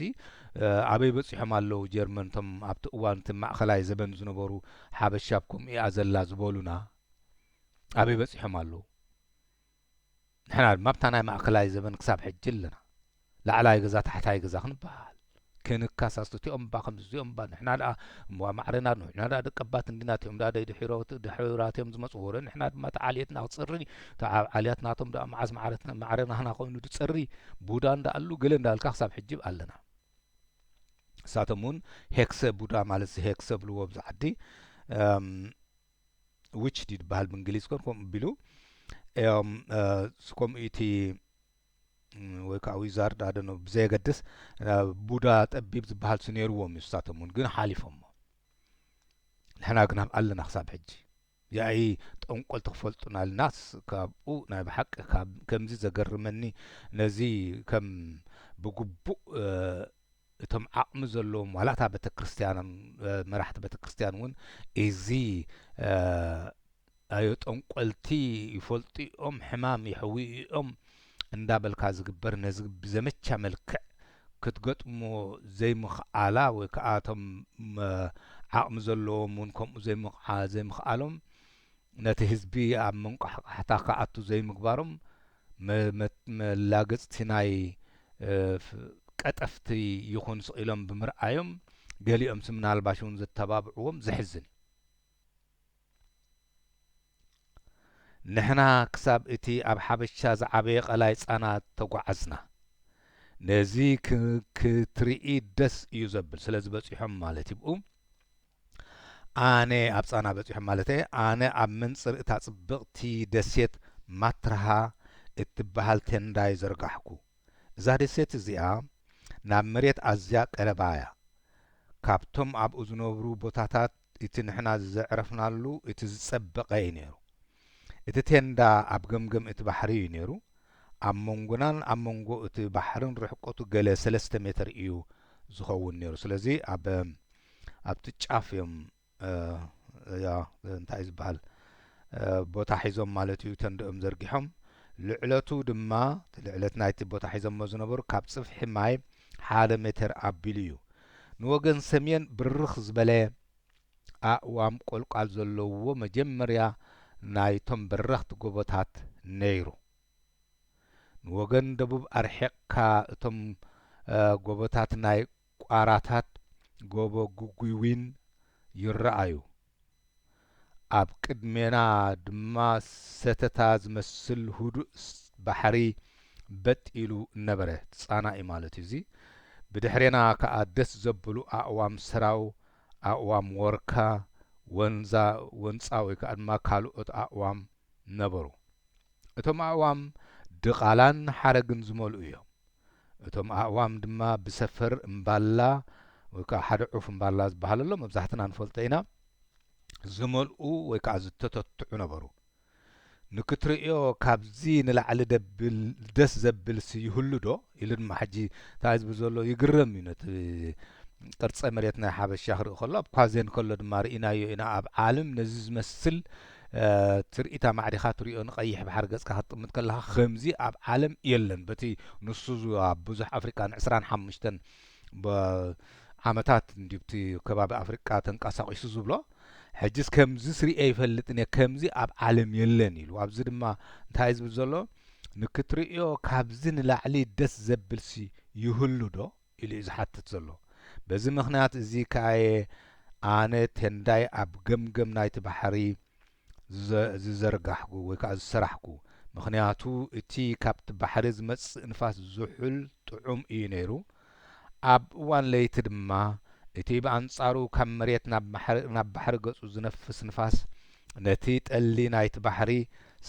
እ፣ ኣበይ በጺሖም ኣለዉ ጀርመን፣ እቶም ኣብቲ እዋን እቲ ማእከላይ ዘበን ዝነበሩ ሓበሻ ኣብ ከምኡ እያ ዘላ ዝበሉና፣ ኣበይ በጺሖም ኣለዉ? ንሕና ድማ ኣብታ ናይ ማእከላይ ዘበን ክሳብ ሕጂ ኣለና። ላዕላይ ገዛ ታሕታይ ገዛ ክንበሃል፣ ክንካሳስ፣ እቲኦም እባ ከምዚ፣ እዚኦም እባ ንሕና ደኣ እሞ ማዕረና፣ ንሕና ደኣ ደቀባት እንዲና፣ እቲኦም ደኣ ደይ ድሒሮ-፣ ድሑራት እዮም ዝመጹ። ወረ ንሕና ድማ እቲ ዓልየትና ክጸሪ፣ እቲ ዓ-፣ ዓልያት ናቶም ደኣ መዓስ ማዕረት-፣ ማዕረ ናህና ኮይኑ ዝጸሪ፣ ቡዳ እንዳኣሉ ገለ እንዳልካ ክሳብ ሕጂ ኣለና። ንሳቶም እውን ሄክሰ ቡዳ ማለት እዚ ሄክሰ ብልዎ ኣብዚ ዓዲ፣ እም፣ ዊች ድዩ ዝበሃል ብእንግሊዝ ኮን ከምኡ ቢሉ እዮም፣ እ፣ ስ-፣ ከምኡ እቲ፣ ም፣ ወይ ከዓ ዊዛርድ ኣደኖ ብዘየገድስ፣ እ፣ ቡዳ ጠቢብ ዝበሃል ሲ ነይርዎም እዩ። ንሳቶም እውን ግን ሓሊፎሞ። ንሕና ግን ኣብ ኣለና ክሳብ ሕጂ። ያኢ ጠንቆልቲ ክፈልጡና ኢልናስ ካብኡ ናይ ብሓቂ ካብ ከምዚ ዘገርመኒ ነዚ ከም ብግቡእ፣ እ፣ እቶም ዓቕሚ ዘለዎም ዋላ እታ ቤተክርስትያን፣ እ፣ መራሕቲ ቤተክርስትያን እውን እዚ፣ እ፣ ኣዮ ጠንቆልቲ ይፈልጡ እዮም፣ ሕማም የሕውዩ እዮም እንዳበልካ ዝግበር ነዚ ብዘመቻ መልክዕ ክትገጥሞ ዘይምኽኣላ ወይ ከዓ እቶም፣ እ፣ ዓቕሚ ዘለዎም እውን ከምኡ ዘይምኽዓ-፣ ዘይምኽኣሎም ነቲ ህዝቢ ኣብ መንቋሕቋሕታ ክኣቱ ዘይምግባሮም መ-፣ መ-፣ መላገጽቲ ናይ፣ እ፣ ፍ-፣ ቀጠፍቲ ይኹን ስቕ ኢሎም ብምርኣዮም፣ ገሊኦምሲ ምናልባሽ እውን ዘተባብዕዎም ዘሕዝን እዩ። ንሕና ክሳብ እቲ ኣብ ሓበሻ ዝዓበየ ቀላይ ጻና ተጓዓዝና። ነዚ ክ-፣ ክትርኢ ደስ እዩ ዘብል። ስለዚ በጺሖም ማለት እዩ ብኡ። ኣነ ኣብ ጻና በጺሖም ማለተይ፣ ኣነ ኣብ መንጽር እታ ጽብቕቲ ደሴት ማትርሃ እትበሃል ቴንዳ ይዘርጋሕኩ። እዛ ደሴት እዚኣ ናብ መሬት ኣዝያ ቀረባ እያ። ካብቶም ኣብኡ ዝነብሩ ቦታታት እቲ ንሕና ዘዕረፍናሉ እቲ ዝጸበቐ እዩ ነይሩ። እቲ ቴንዳ ኣብ ገምገም እቲ ባሕሪ እዩ ነይሩ። ኣብ መንጎናን ኣብ መንጎ እቲ ባሕርን ርሕቀቱ ገለ ሰለስተ ሜተር እዩ ዝኸውን ነይሩ። ስለዚ ኣብ ኣብቲ ጫፍ እዮም እ፣ ያ እንታይ እዩ ዝበሃል እ፣ ቦታ ሒዞም ማለት እዩ ተንድኦም ዘርጊሖም። ልዕለቱ ድማ እቲ ልዕለት ናይቲ ቦታ ሒዞሞ ዝነበሩ ካብ ጽፍሒ ማይ ሓደ ሜተር ኣቢሉ እዩ። ንወገን ሰሜን ብርኽ ዝበለ ኣእዋም ቆልቋል ዘለዎ መጀመርያ ናይቶም በረኽቲ ጎቦታት ነይሩ። ንወገን ደቡብ ኣርሒቕካ እቶም እ፣ ጎቦታት ናይ ቋራታት ጎቦ ጉጉዊን ይረኣዩ። ኣብ ቅድሜና ድማ ሰተታ ዝመስል ህዱእ ስ- ባሕሪ በጥ ኢሉ ነበረ። ጻና እዩ ማለት እዩ እዚ። ብድሕሬና ከኣ ደስ ዘብሉ ኣእዋም ሰራው፣ ኣእዋም ወርካ፣ ወንዛ፣ ወንጻ ወይ ከኣ ድማ ካልኦት ኣእዋም ነበሩ። እቶም ኣእዋም ድቓላን ሓረግን ዝመልኡ እዮም። እቶም ኣእዋም ድማ ብሰፈር እምባላ ወይ ከዓ ሓደ ዑፍ እምባላ ዝበሃል ኣሎ፣ መብዛሕትና ንፈልጦ ኢና፣ ዝመልኡ ወይ ከዓ ዝተተትዑ ነበሩ። ንክትርእዮ ካብዚ ንላዕሊ ደብል ደስ ዘብልሲ ይህሉ ዶ? ኢሉ ድማ ሕጂ እታ ህዝቢ ዘሎ ይግረም እዩ ነቲ ቅርጸ መሬት ናይ ሓበሻ ክርኢ ከሎ፣ ኣብ ኳዜን ከሎ ድማ ርኢናዮ ኢና። ኣብ ዓለም ነዚ ዝመስል እ፣ ትርኢት ኣማዕዲኻ ትሪኦ፣ ንቐይሕ ባሕሪ ገጽካ ክትጥምት ከለኻ ከምዚ ኣብ ዓለም የለን። በቲ ንሱ ዝ- ኣብ ብዙሕ ኣፍሪቃ ንዕስራን ሓሙሽተን በ- ዓመታት እንዲብቲ ከባቢ ኣፍሪቃ ተንቀሳቒሱ ዝብሎ፣ ሕጅስ ከምዚ ስሪኤ ይፈልጥን እየ፣ ከምዚ ኣብ ዓለም የለን ኢሉ። ኣብዚ ድማ እንታይ እዩ ዝብል ዘሎ? ንክትርእዮ ካብዚ ንላዕሊ ደስ ዘብልሲ ይህሉ ዶ? ኢሉ እዩ ዝሓትት ዘሎ። በዚ ምኽንያት እዚ ከኣየ ኣነ ቴንዳይ ኣብ ገምገም ናይቲ ባሕሪ ዝዘ- ዝዘርጋሕኩ ወይ ከዓ ዝሰራሕኩ። ምኽንያቱ እቲ ካብቲ ባሕሪ ዝመጽእ ንፋስ ዝሑል ጥዑም እዩ ነይሩ። ኣብ እዋን ለይቲ ድማ እቲ ብኣንጻሩ ካብ መሬት ናብ ባሕሪ ናብ ባሕሪ ገጹ ዝነፍስ ንፋስ ነቲ ጠሊ ናይቲ ባሕሪ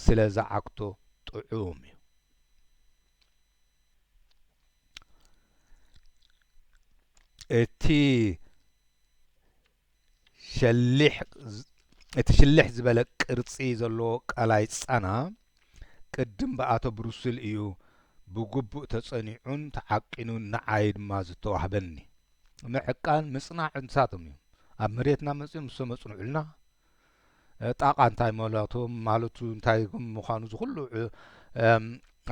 ስለ ዝዓግቶ ጥዑም እዩ። እቲ ሸሊሕ እቲ ሽልሕ ዝበለ ቅርጺ ዘለዎ ቀላይ ጻና ቅድም ብኣቶ ብሩስል እዩ ብግቡእ ተጸኒዑን ተዓቂኑን ንዓይ ድማ ዝተዋህበኒ። ምዕቃን ምጽናዕ ንሳቶም እዮም። ኣብ መሬትና መጺኦም ንሶም መጽንዑልና። ጣቓ እንታይ ማለቶም ማለቱ እንታይ ምዃኑ እዚ ኩሉ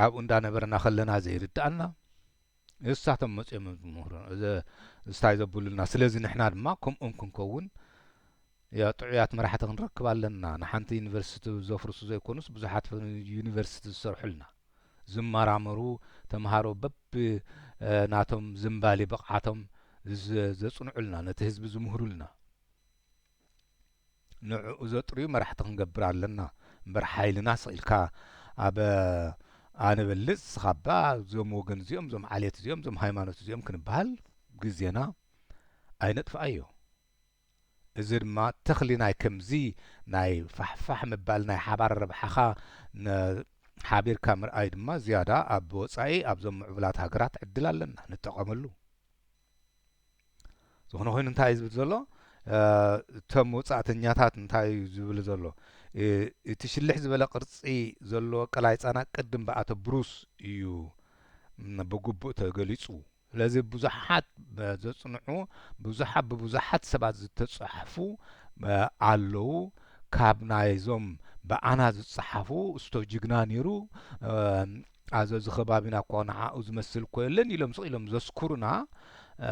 ኣብኡ እንዳነበርና ከለና ዘይርድኣና። እሳቶም መጺኦም እዮም ዝምህሩ፣ እዚ ስታይ ዘብሉልና። ስለዚ ንሕና ድማ ከምኦም ክንከውን፣ ያ፣ ጥዑያት መራሕቲ ክንረክብ ኣለና። ንሓንቲ ዩኒቨርሲቲ ዘፍርሱ ዘይኮኑስ፣ ብዙሓት ዩኒቨርሲቲ ዝሰርሑልና፣ ዝመራመሩ ተምሃሮ በብ፣ እ፣ ናቶም ዝንባሌ ብቕዓቶም ዘ-፣ ዘጽንዑልና፣ ነቲ ህዝቢ ዝምህሩልና። ንዕኡ ዘጥርዩ መራሕቲ ክንገብር ኣለና እምበር፣ ሓይልና ስቕ ኢልካ ኣብ ኣነ በልጽ፣ ንስኻ እባ፣ እዞም ወገን እዚኦም፣ እዞም ዓሌት እዚኦም፣ እዞም ሃይማኖት እዚኦም ክንበሃል ግዜና ኣይነጥፍኣዮ። እዚ ድማ ተኽሊ ናይ ከምዚ ናይ ፋሕፋሕ ምባል፣ ናይ ሓባር ረብሓኻ ነ-፣ ሓቢርካ ምርኣይ ድማ ዝያዳ ኣብ ወጻኢ ኣብዞም ምዕቡላት ሃገራት ዕድል ኣለና፣ ንጠቐመሉ። ዝኾነ ኮይኑ እንታይ እዩ ዝብል ዘሎ? እ፣ እቶም ወጻእተኛታት እንታይ እዩ ዝብል ዘሎ? እ፣ እቲ ሽልሕ ዝበለ ቅርጺ ዘለዎ ቀላይ ጻና ቅድም ብኣቶ ብሩስ እዩ፣ ም፣ ብግቡእ ተገሊጹ። ስለዚ ብዙሓት፣ እ፣ ዘጽንዑ፣ ብዙሓት፣ ብብዙሓት ሰባት ዝተጻሕፉ፣ እ፣ ኣለዉ። ካብ ናይዞም ብኣና ዝጸሓፉ፣ እስቶ ጅግና ነይሩ፣ እ፣ ኣብዚ፣ ኣብዚ ከባቢና እኮ ንዓኡ ዝመስል እኮ የለን ኢሎም ስቕ ኢሎም ዘስኩሩና፣ እ፣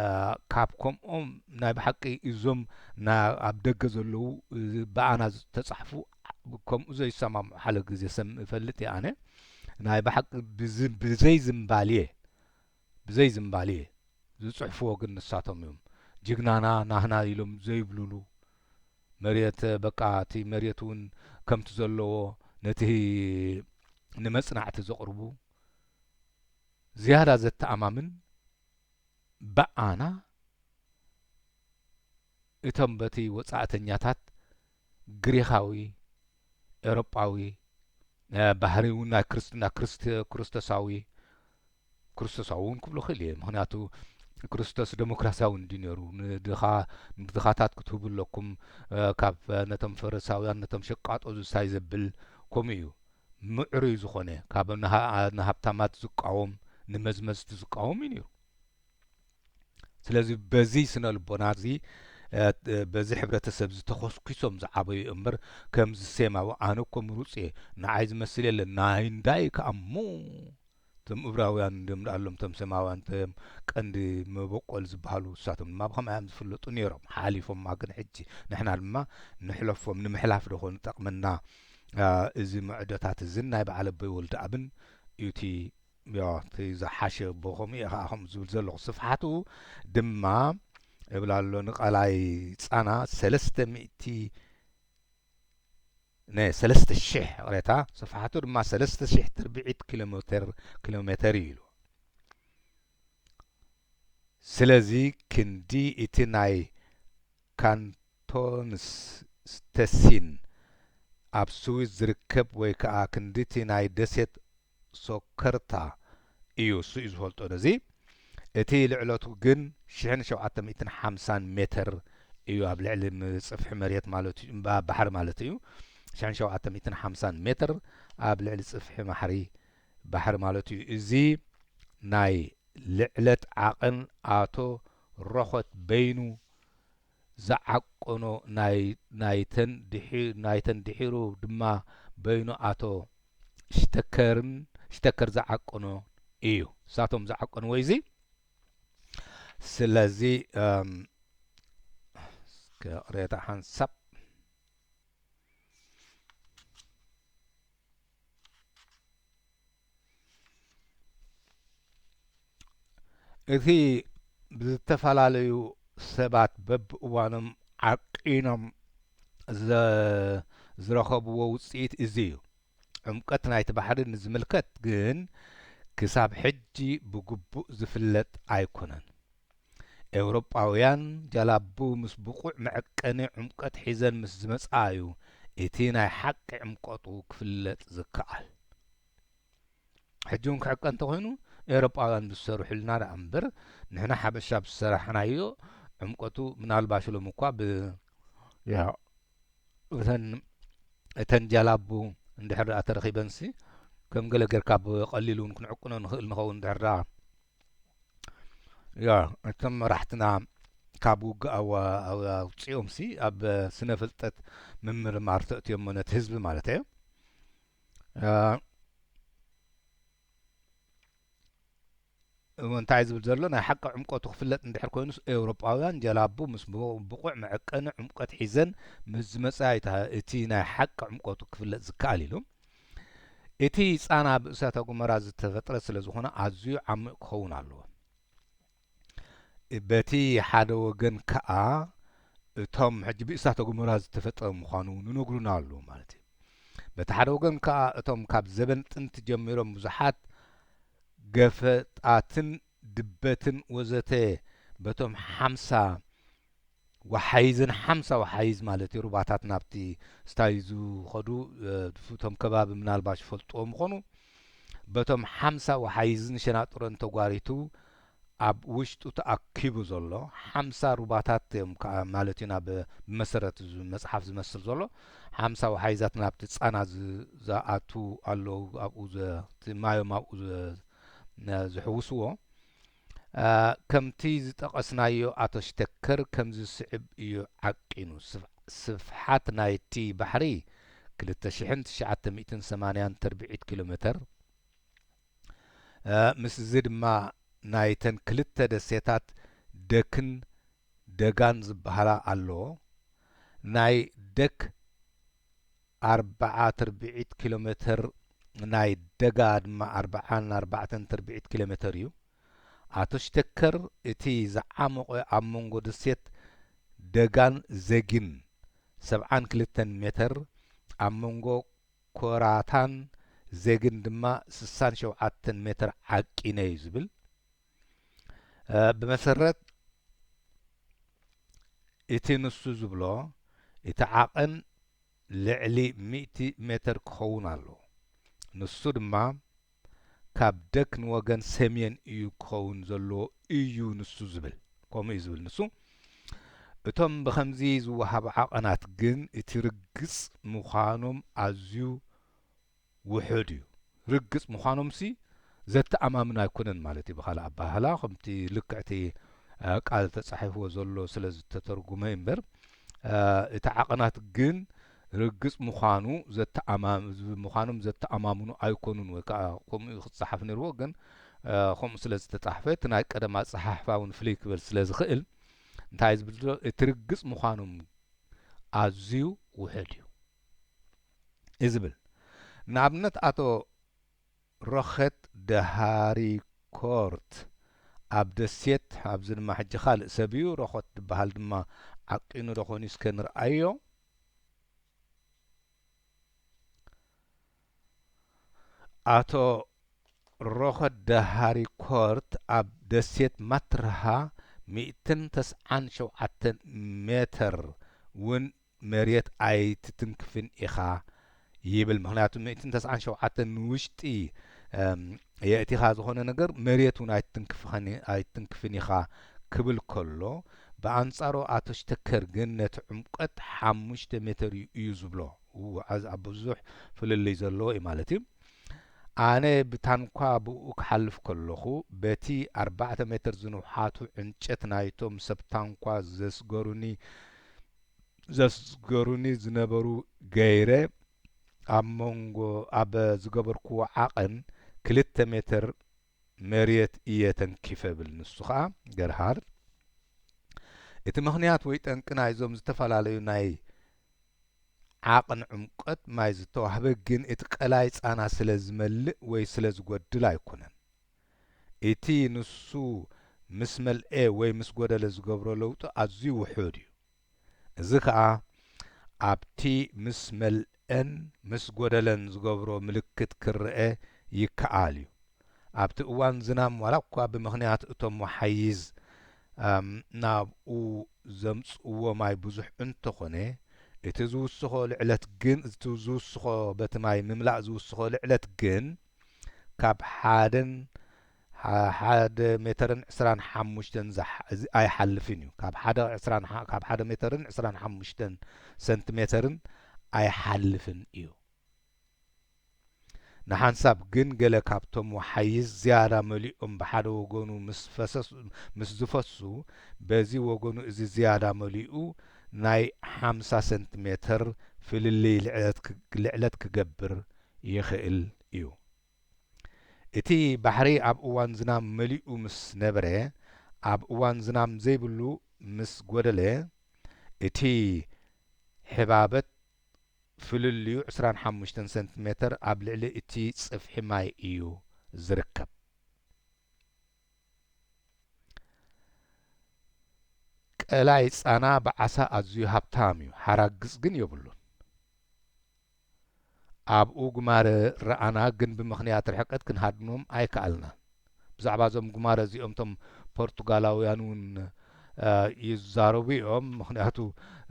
ካብ ከምኦም ናይ ብሓቂ እዞም ና-፣ ኣብ ደገ ዘለዉ፣ እ፣ ብኣና ዝተጻሕፉ፣ ከምኡ ዘይሰማምዑ ሓደ ግዜ ሰም-፣ እፈልጥ እየ ኣነ። ናይ ብሓቂ ብዝ-፣ ብዘይ ዝምባልየ፣ ብዘይ ዝምባልየ ዝጽሕፍዎ ግን ንሳቶም እዮም። ጅግናና ናህና ኢሎም ዘይብሉሉ፣ መሬት በቃ እቲ መሬት እውን ከምቲ ዘለዎ ነቲ ንመጽናዕቲ ዘቕርቡ፣ ዝያዳ ዘተኣማምን ብኣና እቶም በቲ ወጻእተኛታት ግሪኻዊ፣ ኤውሮጳዊ፣ እ፣ ባህሪ እውን ናይ ክርስትና ክርስት-፣ ክርስቶሳዊ፣ ክርስቶሳዊ እውን ክብሎ ክእል እየ። ምኽንያቱ ክርስቶስ ደሞክራሲያዊ እንድዩ ነይሩ። ንድኻ-፣ ንድኻታት ክትህቡ ኣለኩም፣ እ፣ ካብ ነቶም ፈሪሳውያን፣ ነቶም ሸቃጦ ዝሳይ ዘብል ከምኡ እዩ። ምዕሩይ ዝኾነ፣ ካብ ንሃ-፣ ንሃብታማት ዝቃወም፣ ንመዝመዝቲ ዝቃወም እዩ ነይሩ። ስለዚ በዚ ስነ ልቦና እዚ፣ እ፣ በዚ ሕብረተሰብ እዚ ተኾስኲሶም ዝዓበዩ እምበር፣ ከምዚ ሴማዊ ኣነ እኮ ምሩጽ እየ፣ ንዓይ ዝመስል የለን፣ ናይ እንዳይ ከኣ እሞ፣ እቶም እብራውያን እንድዮም ደኣሎም፣ እቶም ሴማውያን፣ እቶም ቀንዲ መበቆል ዝበሃሉ፣ ንሳቶም ድማ ብኸምኣ እዮም ዝፍለጡ ነይሮም። ሓሊፎማ ግን ሕጂ ንሕና ድማ ንሕለፎም፣ ንምሕላፍ ዶ ኾን ዝጠቕመና፣ እ፣ እዚ ምዕዶታት እዝን ናይ በዓል ኣቦይ ወልደኣብን እዩ እቲ፣ ዮ፣ እቲ ዝሓሸ ኣቦ ከምኡ እየ ኸዓ ከምኡ ዝብል ዘለኹ። ስፍሓቱ ድማ እብል ኣሎ ንቐላይ ጻና ሰለስተ ሚእቲ፣ ነ፣ ሰለስተ ሺሕ ይቕሬታ፣ ስፍሓቱ ድማ ሰለስተ ሺሕ ትርብዒት ኪሎ ሜተር፣ ኪሎ ሜተር እዩ ኢሉ። ስለዚ ክንዲ እቲ ናይ ካንቶንስ ተሲን ኣብ ስዊስ ዝርከብ ወይ ከኣ ክንዲ እቲ ናይ ደሴት ሶከርታ እዩ፣ እሱ እዩ ዝፈልጦ ነዚ። እቲ ልዕለቱ ግን ሽሕን ሸውዓተ ሚእትን ሓምሳን ሜተር እዩ፣ ኣብ ልዕሊ ም-፣ ጽፍሒ መሬት ማለት እዩ፣ እምባ-፣ ባሕሪ ማለት እዩ። ሽሕን ሸውዓተ ሚእትን ሓምሳን ሜተር ኣብ ልዕሊ ጽፍሒ ማሕሪ ባሕሪ ማለት እዩ። እዚ ናይ ልዕለት ዓቐን ኣቶ ሮኾት በይኑ ዝዓቀኖ ናይ፣ ናይተን ድሒ-፣ ናይተን ድሒሩ ድማ በይኑ ኣቶ ሽተከርን፣ ሽተከር ዝዓቀኖ እዩ። ንሳቶም ዝዓቀንዎ እዩ እዚ። ስለዚ፣ እም፣ እስከ ቅሬታ ሓንሳብ እቲ ብዝተፈላለዩ ሰባት በብእዋኖም ዓቂኖም ዘ-፣ ዝረኸብዎ ውጽኢት እዚ እዩ። ዕምቀት ናይቲ ባሕሪ ንዝምልከት ግን ክሳብ ሕጂ ብግቡእ ዝፍለጥ ኣይኮነን። ኤውሮጳውያን ጃላቡ ምስ ብቑዕ መዐቀኒ ዕምቀት ሒዘን ምስ ዝመጽኣ እዩ እቲ ናይ ሓቂ ዕምቀቱ ክፍለጥ ዝከኣል። ሕጂ እውን ክዕቀ እንተኾይኑ ኤውሮጳውያን ዝሰርሑልና ደኣ እምበር ንሕና ሓበሻ ብዝሰራሕናዮ ዕምቀቱ ምናልባሽ ሎም እኳ ብ-፣ ያ፣ እተን፣ እተን ጃላቡ እንድሕር ደኣ ተረኺበንሲ ከም ገለ ጌርካ ብቐሊሉ እውን ክንዕቅኖ ንኽእል ንኸውን እንድሕር ደኣ ያ፣ እቶም መራሕትና ካብ ውግእ ኣዋ-፣ ኣዋ-፣ ኣውጺኦምሲ ኣብ ስነ ፍልጠት ምምርማር ተእትዮሞ ነቲ ህዝቢ ማለት እየ። እ፣ እንታይ ዝብል ዘሎ ናይ ሓቂ ዕምቀቱ ክፍለጥ እንድሕር ኮይኑስ ኤውሮጳውያን ጀላቡ ምስ ብ-፣ ብቑዕ መዐቀኒ ዕምቀት ሒዘን ምስ ዝመጻ እዩ እታ-፣ እቲ ናይ ሓቂ ዕምቀቱ ክፍለጥ ዝከኣል ኢሉ። እቲ ጻና ብእሳተ ጎመራ ዝተፈጥረ ስለ ዝኾነ ኣዝዩ ዓሚቕ ክኸውን ኣለዎ። በቲ ሓደ ወገን ከኣ እቶም ሕጂ ብእሳተ ጎመራ ዝተፈጥረ ምዃኑ እውን ይነግሩና ኣለዉ ማለት እዩ። በቲ ሓደ ወገን ከኣ እቶም ካብ ዘበን ጥንቲ ጀሚሮም ብዙሓት ገፈጣትን ድበትን ወዘተ በቶም ሓምሳ ወሓይዝን ሓምሳ ወሓይዝ ማለት እዩ ሩባታት ናብቲ ስታይ ዝኸዱ፣ እ፣ እቶም ከባቢ ምናልባሽ ይፈልጥዎም ይኾኑ። በቶም ሓምሳ ወሓይዝን ሸናጥሮን ተጓሪቱ ኣብ ውሽጡ ተኣኪቡ ዘሎ ሓምሳ ሩባታት እዮም ከኣ ማለት እዩ ናብ ብመሰረት እዚ መጽሓፍ ዝመስል ዘሎ ሓምሳ ወሓይዛት ናብቲ ጻና ዝ-፣ ዝኣትዉ ኣለዉ ኣብኡ ዘ-፣ እቲ ማዮም ኣብኡ ዘ-፣ ነ-፣ ዝሕውስዎ። እ፣ ከምቲ ዝጠቐስናዮ ኣቶ ሽተከር ከምዚ ዝስዕብ እዩ ዓቂኑ። ስፍ-፣ ስፍሓት ናይቲ ባሕሪ ክልተ ሽሕን ትሽዓተ ሚእትን ሰማንያን ተርብዒት ኪሎ ሜተር፣ እ፣ ምስዚ ድማ ናይተን ክልተ ደሴታት ደክን ደጋን ዝበሃላ ኣለዎ። ናይ ደክ ኣርብዓ ትርብዒት ኪሎ ሜተር፣ ናይ ደጋ ድማ ኣርብዓን ኣርባዕተን ትርብዒት ኪሎ ሜተር እዩ። ኣቶ ሽተከር እቲ ዝዓሞቐ ኣብ መንጎ ደሴት ደጋን ዘጊን ሰብዓን ክልተን ሜተር፣ ኣብ መንጎ ኮራታን ዘጊን ድማ ስሳን ሸውዓተን ሜተር ዓቂነ እዩ ዝብል። እ፣ ብመሰረት እቲ ንሱ ዝብሎ፣ እቲ ዓቐን ልዕሊ ሚእቲ ሜተር ክኸውን ኣለዎ። ንሱ ድማ ካብ ደክ ንወገን ሰሜን እዩ ክኸውን ዘለዎ እዩ ንሱ ዝብል። ከምኡ እዩ ዝብል ንሱ። እቶም ብኸምዚ ዝወሃቡ ዓቐናት ግን እቲ ርግጽ ምዃኖም ኣዝዩ ውሑድ እዩ። ርግጽ ምዃኖምሲ ዘተኣማምን ኣይኮነን ማለት እዩ። ብኻልእ ኣበሃህላ፣ ከምቲ ልክዕቲ፣ እ፣ ቃል ተጻሒፍዎ ዘሎ ስለ ዝተተርጉመ እምበር፣ እ፣ እቲ ዓቐናት ግን ርግጽ ምዃኑ ዘተኣማ-፣ ምዃኖም ዘተኣማምኑ ኣይኮኑን፣ ወይ ከኣ ከምኡ ክጸሓፍ ነይርዎ፣ ግን፣ እ፣ ከምኡ ስለ ዝተጻሕፈ፣ እቲ ናይ ቀደም ኣጸሓሕፋ እውን ፍልይ ክብል ስለ ዝኽእል፣ እንታይ እዩ ዝብል ዘሎ? እቲ ርግጽ ምዃኖም ኣዝዩ ውሑድ እዩ እዩ ዝብል። ንኣብነት፣ ኣቶ ሮኸት ደሃሪኮርት ኣብ ደሴት፣ ኣብዚ ድማ ሕጂ ካልእ ሰብ እዩ፣ ሮኸት ዝበሃል ድማ ዓቂኑ ዶ ኾን እዩ? እስከ ንርኣዮ። ኣቶ ሮኸት ደሃሪኮርት ኣብ ደሴት ማትርሃ ሚእትን ተስዓን ሸውዓተን ሜተር እውን መሬት ኣይትትንክፍን ኢኻ ይብል። ምኽንያቱ ሚእትን ተስዓን ሸውዓተን ንውሽጢ፣ እም፣ የእቲኻ ዝኾነ ነገር መሬት እውን ኣይትትንክፍኸን-፣ ኣይትትንክፍን ኢኻ ክብል ከሎ፣ ብኣንጻሩ ኣቶ ሽተከር ግን ነቲ ዕምቆት ሓሙሽተ ሜተር እዩ፣ እዩ ዝብሎ። እው፣ ዓዝ-፣ ኣብ ብዙሕ ፍልልይ ዘለዎ እዩ ማለት እዩ። ኣነ ብታንኳ ብኡ ክሓልፍ ከለኹ፣ በቲ ኣርባዕተ ሜተር ዝንውሓቱ ዕንጨት ናይቶም ሰብ ታንኳ ዘስገሩኒ፣ ዘስገሩኒ ዝነበሩ ገይረ፣ ኣብ መንጎ፣ ኣብ ዝገበርክዎ ዓቐን ክልተ ሜተር መሬት እየ ተንኪፈ ብል። ንሱ ኸኣ ገርሃር፣ እቲ ምኽንያት ወይ ጠንቂ ናይዞም ዝተፈላለዩ ናይ ዓቐን ዕምቆት ማይ ዝተዋህበ ግን እቲ ቀላይ ጻና ስለ ዝመልእ ወይ ስለ ዝጎድል ኣይኮነን። እቲ ንሱ ምስ መልኤ ወይ ምስ ጎደለ ዝገብሮ ለውጢ ኣዝዩ ውሑድ እዩ። እዚ ከኣ ኣብቲ ምስ መልአን ምስ ጎደለን ዝገብሮ ምልክት ክረአ ይከኣል እዩ። ኣብቲ እዋን ዝናም፣ ዋላ እኳ ብምኽንያት እቶም ወሓይዝ፣ ኣም፣ ናብኡ ዘምጽእዎ ማይ ብዙሕ እንተኾነ፣ እቲ ዝውስኾ ልዕለት ግን፣ እቲ ዝውስኾ፣ በቲ ማይ ምምላእ ዝውስኾ ልዕለት ግን ካብ ሓደን፣ ሓ-፣ ሓደ ሜተርን ዕስራን ሓሙሽተን ዝሓ-፣ እዚ ኣይሓልፍን እዩ። ካብ ሓደ ዕስራን ሓ-፣ ካብ ሓደ ሜተርን ዕስራን ሓሙሽተን ሰንቲሜተርን ኣይሓልፍን እዩ። ንሓንሳብ ግን ገለ ካብቶም ወሓይዝ ዝያዳ መሊኦም ብሓደ ወገኑ ምስ ፈሰሱ፣ ምስ ዝፈሱ፣ በዚ ወገኑ እዚ ዝያዳ መሊኡ ናይ ሓምሳ ሰንቲሜተር ፍልልይ ልዕለት ክ-፣ ልዕለት ክገብር ይኽእል እዩ። እቲ ባሕሪ ኣብ እዋን ዝናም መሊኡ ምስ ነበረ፣ ኣብ እዋን ዝናም ዘይብሉ ምስ ጎደለ፣ እቲ ሕባበት ፍልልዩ ዕስራን ሓሙሽተን ሰንቲሜተር ኣብ ልዕሊ እቲ ጽፍሒ ማይ እዩ ዝርከብ። ቀላይ ጻና ብዓሳ ኣዝዩ ሃብታም እዩ፣ ሓራግጽ ግን የብሉን። ኣብኡ ጉማረ ረኣና፣ ግን ብምኽንያት ርሕቀት ክንሃድኖም ኣይከኣልናን። ብዛዕባ እዞም ጉማረ እዚኦም እቶም ፖርቱጋላውያን እውን፣ እ፣ ይዛረቡ እዮም። ምኽንያቱ፣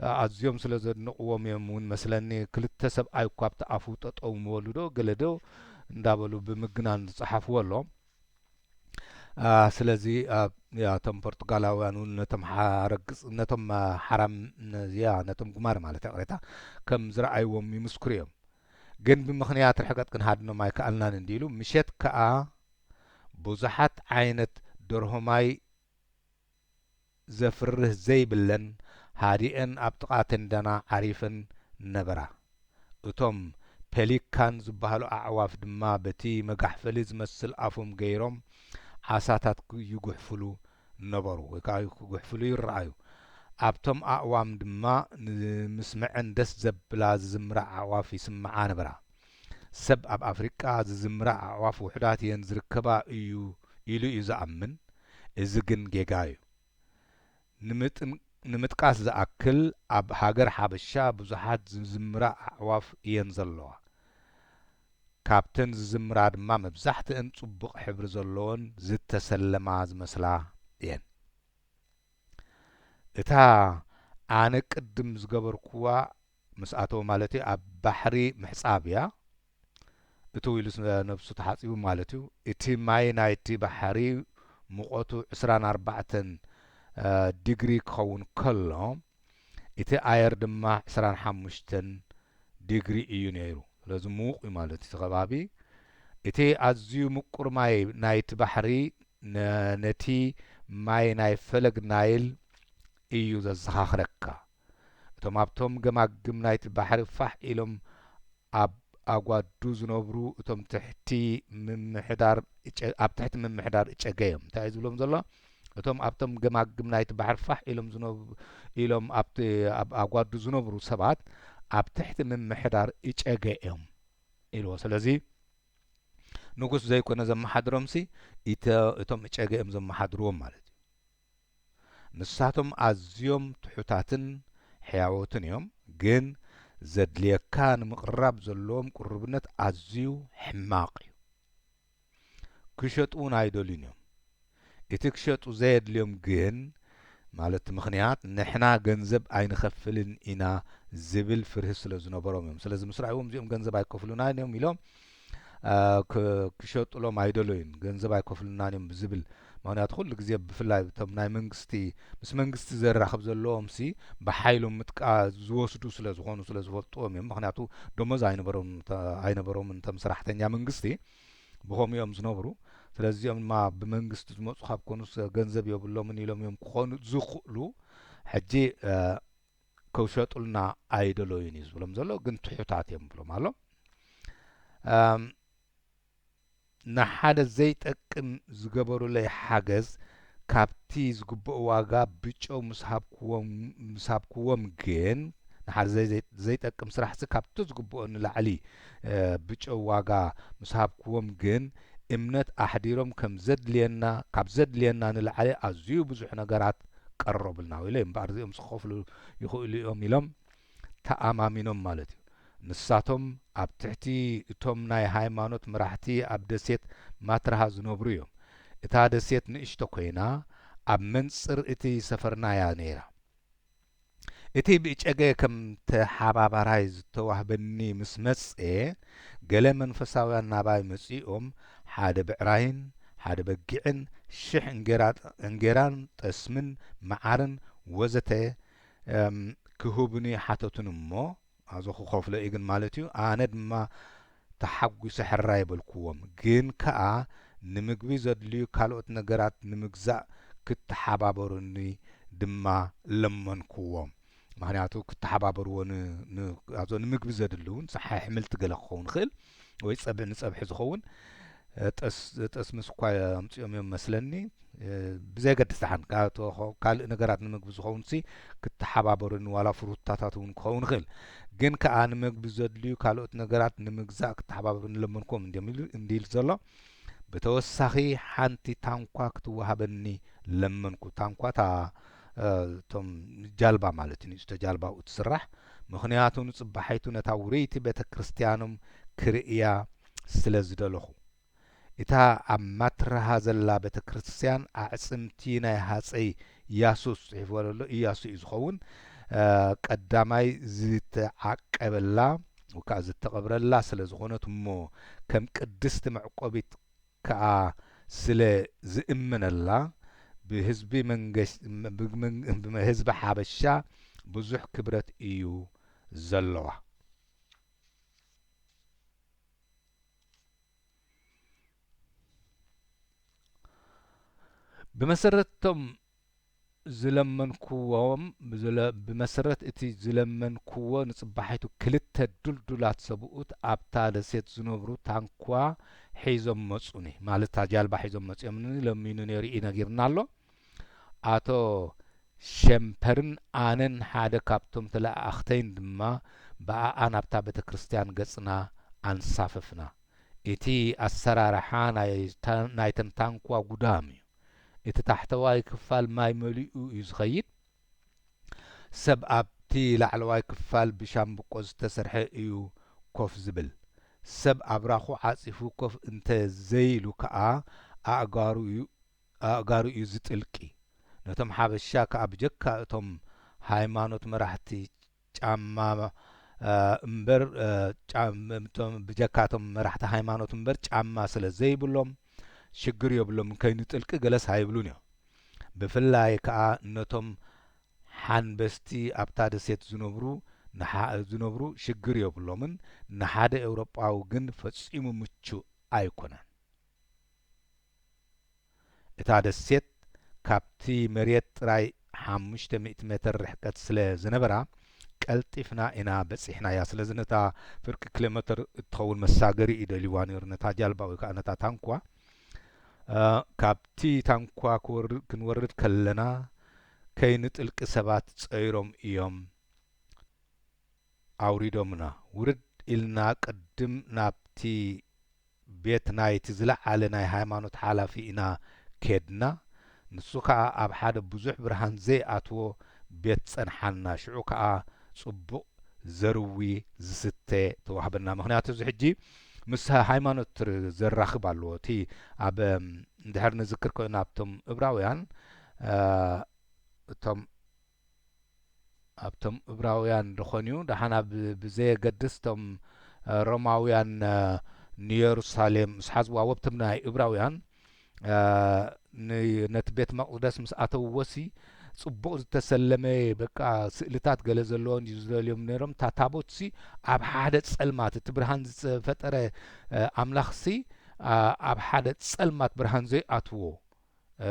እ፣ ኣዝዮም ስለ ዘድንቕዎም እዮም እውን መስለኒ። ክልተ ሰብኣይ እኳ ኣብቲ ኣፉ ጠጠው ምበሉ ዶ ገለ ዶ እንዳበሉ ብምግናን ዝጸሓፍዎ ኣሎ። አ፣ ስለዚ፣ አ፣ ያ፣ እቶም ፖርቱጋላውያን እውን ነቶም ሓረግጽ-፣ ነቶም፣ አ፣ ሓራም፣ ነ-፣ ያ፣ ነቶም ጉማረ ማለት ይቕሬታ፣ ከም ዝረኣይዎም ይምስክሩ እዮም። ግን ብምኽንያት ርሕቀት ክንሃድኖም ኣይከኣልናን እንዲሉ፣ ምሸት ከኣ ብዙሓት ዓይነት ደርሆ ማይ ዘፍርህ ዘይብለን ሃዲኤን ኣብ ጥቓ ቴንዳና ዓሪፈን ነበራ። እቶም ፔሊካን ዝበሃሉ ኣዕዋፍ ድማ በቲ መጋሕፈሊ ዝመስል ኣፎም ገይሮም ዓሳታት ክ-፣ ይጉሕፍሉ ነበሩ፣ ወይ ከኣ ክጉሕፍሉ ይረኣዩ። ኣብቶም ኣእዋም ድማ ንምስመዐን ደስ ዘብላ ዝዝምራ ኣዕዋፍ ይስምዓ ነበራ። ሰብ ኣብ ኣፍሪቃ ዝዝምራ ኣዕዋፍ ውሑዳት እየን ዝርከባ እዩ ኢሉ እዩ ዝኣምን። እዚ ግን ጌጋ እዩ። ንምጥን-፣ ንምጥቃስ ዝኣክል፣ ኣብ ሃገር ሓበሻ ብዙሓት ዝዝምራ ኣዕዋፍ እየን ዘለዋ። ካብተን ዝዝምራ ድማ መብዛሕትአን ጽቡቕ ሕብሪ ዘለዎን ዝተሰለማ ዝመስላ እየን። እታ ኣነ ቅድም ዝገበርኩዋ ምስ ኣተወ፣ ማለት እዩ፣ ኣብ ባሕሪ ምሕጻብ እያ። እትው ኢሉ ነብሱ ተሓጺቡ ማለት እዩ። እቲ ማይ ናይቲ ባሕሪ ሙቐቱ ዕስራን ኣርባዕተን ዲግሪ ክኸውን ከሎ፣ እቲ ኣየር ድማ ዕስራን ሓሙሽተን ዲግሪ እዩ ነይሩ። ስለዚ ምዉቕ እዩ ማለት እዩ እቲ ከባቢ። እቲ ኣዝዩ ምቁር ማይ ናይቲ ባሕሪ ነቲ ማይ ናይ ፈለግ ናይል እዩ ዘዘኻኽረካ። እቶም ኣብቶም ገማግም ናይቲ ባሕሪ ፋሕ ኢሎም ኣብ ኣጓዱ ዝነብሩ እቶም ትሕቲ ምምሕዳር ኣብ ትሕቲ ምምሕዳር እጨገ እዮም። እንታይ እዩ ዝብሎም ዘሎ? እቶም ኣብቶም ገማግም ናይቲ ባሕሪ ፋሕ ኢሎም ዝነብ ኢሎም ኣብቲ ኣብ ኣጓዱ ዝነብሩ ሰባት ኣብ ትሕቲ ምምሕዳር እጨገ እዮም ኢልዎ። ስለዚ ንጉስ ዘይኮነ ዘመሓድሮምሲ እቶም እጨገ እዮም ዘመሓድርዎም ማለት እዩ። ንሳቶም ኣዝዮም ትሑታትን ሕያዎትን እዮም፣ ግን ዘድልየካ ንምቕራብ ዘለዎም ቅሩብነት ኣዝዩ ሕማቕ እዩ። ክሸጡ እውን ኣይደልዩን እዮም። እቲ ክሸጡ ዘየድልዮም ግን ማለት ምኽንያት ንሕና ገንዘብ ኣይንኸፍልን ኢና ዝብል ፍርሂ ስለ ዝነበሮም እዮም። ስለዚ ምስ ረኣይዎም እዚኦም ገንዘብ ኣይከፍሉናን እዮም ኢሎም ክሸጡሎም ኣይደለዩን፣ ገንዘብ ኣይከፍሉናን እዮም ብዝብል። ምኽንያቱ ኩሉ ግዜ ብፍላይ እቶም ናይ መንግስቲ ምስ መንግስቲ ዘራኽብ ዘለዎም ሲ ብሓይሎም ምጥቃ ዝወስዱ ስለ ዝኾኑ ስለ ዝፈልጥዎም እዮም። ምኽንያቱ ደሞዝ ኣይነበሮምን እቶም ስራሕተኛ መንግስቲ ብኸምኡ እዮም ዝነብሩ። ስለዚ እዚኦም ድማ ብመንግስቲ ዝመፁ ካብ ኮኑስ ገንዘብ የብሎምን ኢሎም እዮም ክኾኑ ዝኽእሉ። ሕጂ ከውሸጡልና ኣይደለዩን እዩ ዝብሎም ዘሎ፣ ግን ትሑታት እዮም ብሎም ኣሎ። ንሓደ ዘይጠቅም ዝገበሩለይ ሓገዝ ካብቲ ዝግብኦ ዋጋ ብጨው ምስ ሃብክዎም ግን ንሓደ ዘይጠቅም ስራሕሲ ካብቲ ዝግብኦ ንላዕሊ ብጨው ዋጋ ምስ ሃብክዎም ግን እምነት ኣሕዲሮም ከም ዘድልየና ካብ ዘድልየና ንላዕሊ ኣዝዩ ብዙሕ ነገራት ቀረቡልና ኢለ እምበኣር እዚኦም ዝኸፍሉ ይኽእሉ እዮም ኢሎም ተኣማሚኖም ማለት እዩ። ንሳቶም ኣብ ትሕቲ እቶም ናይ ሃይማኖት መራሕቲ ኣብ ደሴት ማትርሃ ዝነብሩ እዮም። እታ ደሴት ንእሽቶ ኮይና ኣብ መንጽር እቲ ሰፈርናያ ነይራ። እቲ ብጨገ ከም ተሓባባራይ ዝተዋህበኒ ምስ መጸ፣ ገለ መንፈሳውያን ናባይ መጺኦም ሓደ ብዕራይን ሓደ በጊዕን ሽሕ እንጌራን ጠስምን መዓርን ወዘተ ክህቡኒ ሓተቱኒ እሞ፣ ኣዞ ክኸፍሎ እዩ ግን ማለት እዩ። ኣነ ድማ ተሓጒሰ ሕራይ በልክዎም። ግን ከኣ ንምግቢ ዘድልዩ ካልኦት ነገራት ንምግዛእ ክተሓባበሩኒ ድማ ለመንክዎም። ምኽንያቱ ክተሓባበርዎ ኣዞ ንምግቢ ዘድሊ እውን ኣሕምልቲ ገለ ክኸውን ይኽእል ወይ ጸብሒ ንጸብሒ ዝኸውን ጠስምስ እኳ ኣምፅኦም እዮም መስለኒ። ብዘየገድስ ደሓን ካልእ ነገራት ንምግቢ ዝኸውን ሲ ክተሓባበሩኒ ዋላ ፍሩታታት እውን ክኸውን ይኽእል፣ ግን ከኣ ንምግቢ ዘድልዩ ካልኦት ነገራት ንምግዛእ ክተሓባበሩኒ ለመንኩም እንዲሉ ዘሎ። ብተወሳኺ ሓንቲ ታንኳ ክትወሃበኒ ለመንኩ። ታንኳ እታ እቶም ጃልባ ማለት እዩ፣ ንእሽቶ ጃልባ ኣብኡ ትስራሕ። ምኽንያቱ ንጽባሒቱ ነታ ውርይቲ ቤተ ክርስቲያኖም ክርእያ ስለ ዝደለኹ። እታ ኣብ ማትረሃ ዘላ ቤተ ክርስቲያን ኣዕጽምቲ ናይ ሃጸይ ኢያሱ ጽሒፍዎ ዘሎ ኢያሱ እዩ ዝኸውን። ቀዳማይ ዝተዓቀበላ ወይ ከዓ ዝተቐብረላ ስለ ዝኾነት እሞ ከም ቅድስቲ መዕቆቢት ከኣ ስለ ዝእምነላ ብህዝቢ መንገሽ ብህዝቢ ሓበሻ ብዙሕ ክብረት እዩ ዘለዋ። ብመሰረት እቶም ዝለመንክዎም ብመሰረት እቲ ዝለመንክዎ ንጽባሒቱ ክልተ ዱልዱላት ሰብኡት ኣብታ ደሴት ዝነብሩ ታንኳ ሒዞም መጹኒ፣ ማለት እታ ጃልባ ሒዞም መጺኦምኒ። ለሚኑ ነይሩ እዩ ነጊርና ኣሎ። ኣቶ ሸምፐርን ኣነን ሓደ ካብቶም ተለኣኣኽተይን ድማ ብኣኣ ናብታ ቤተ ክርስቲያን ገጽና ኣንሳፈፍና። እቲ ኣሰራርሓ ናይተን ታንኳ ጉዳም እዩ። እቲ ታሕተዋይ ክፋል ማይ መሊኡ እዩ ዝኸይድ። ሰብ ኣብቲ ላዕለዋይ ክፋል ብሻምብቆ ዝተሰርሐ እዩ ኮፍ ዝብል። ሰብ ኣብራኹ ዓጺፉ ኮፍ እንተ ዘይሉ ከኣ ኣእጋሩ እዩ ኣእጋሩ እዩ ዝጥልቂ። ነቶም ሓበሻ ከኣ ብጀካ እቶም ሃይማኖት መራሕቲ ጫማ እምበር፣ ጫም-፣ እቶም ብጀካ እቶም መራሕቲ ሃይማኖት እምበር ጫማ ስለ ዘይብሎም ሽግር የብሎም፣ ከይኑ ጥልቂ ገለስ ኣይብሉን እዮም። ብፍላይ ከኣ ነቶም ሓንበስቲ ኣብታ ደሴት ዝነብሩ፣ ንሓ-፣ ዝነብሩ ሽግር የብሎምን፣ ንሓደ ኤውሮጳዊ ግን ፈጺሙ ምቹእ ኣይኮነን። እታ ደሴት ካብቲ መሬት ጥራይ ሓሙሽተ ሚእቲ ሜተር ርሕቀት ስለ ዝነበራ፣ ቀልጢፍና ኢና በጺሕናያ። ስለዚ ነታ ፍርቂ ኪሎ ሜተር እትኸውን መሳገሪ እዩ ደልይዋ ነይሩ፣ ነታ ጃልባ ወይ ከኣ ነታ ታንኳ። እ፣ ካብቲ ታንኳ ክወርድ፣ ክንወርድ ከለና፣ ከይንጥልቂ ሰባት ጸይሮም እዮም ኣውሪዶምና። ውርድ ኢልና ቅድም ናብቲ ቤት ናይቲ ዝለዓለ ናይ ሃይማኖት ሓላፊ ኢና ኬድና። ንሱ ከኣ ኣብ ሓደ ብዙሕ ብርሃን ዘይኣትዎ ቤት ጸንሓና። ሽዑ ከኣ ጽቡቕ ዘርዊ ዝስተ ተዋህበና። ምኽንያቱ እዚ ሕጂ ምስ ሃይማኖት ዘራኽብ ኣለዎ። እቲ ኣብ፣ እም፣ እንድሕር ንዝክር ኮይና ኣብቶም እብራውያን፣ እ፣ እቶም ኣብቶም እብራውያን ደኾን እዩ። ደሓን ኣብ ብዘየገድስ እቶም፣ እ፣ ሮማውያን፣ እ፣ ንየሩሳሌም ምስ ሓዝዋ፣ ወብቶም ናይ እብራውያን፣ እ፣ ን-፣ ነቲ ቤት መቕደስ ምስ ኣተውዎ ሲ ጽቡቕ ዝተሰለመ በቃ ስእልታት ገለ ዘለዎን እዩ ዝደልዮም ነይሮም። እታ ታቦት ሲ ኣብ ሓደ ጸልማት፣ እቲ ብርሃን ዝፈጠረ፣ እ፣ ኣምላኽ ሲ፣ ኣ-፣ ኣብ ሓደ ጸልማት ብርሃን ዘይኣትዎ፣ እ፣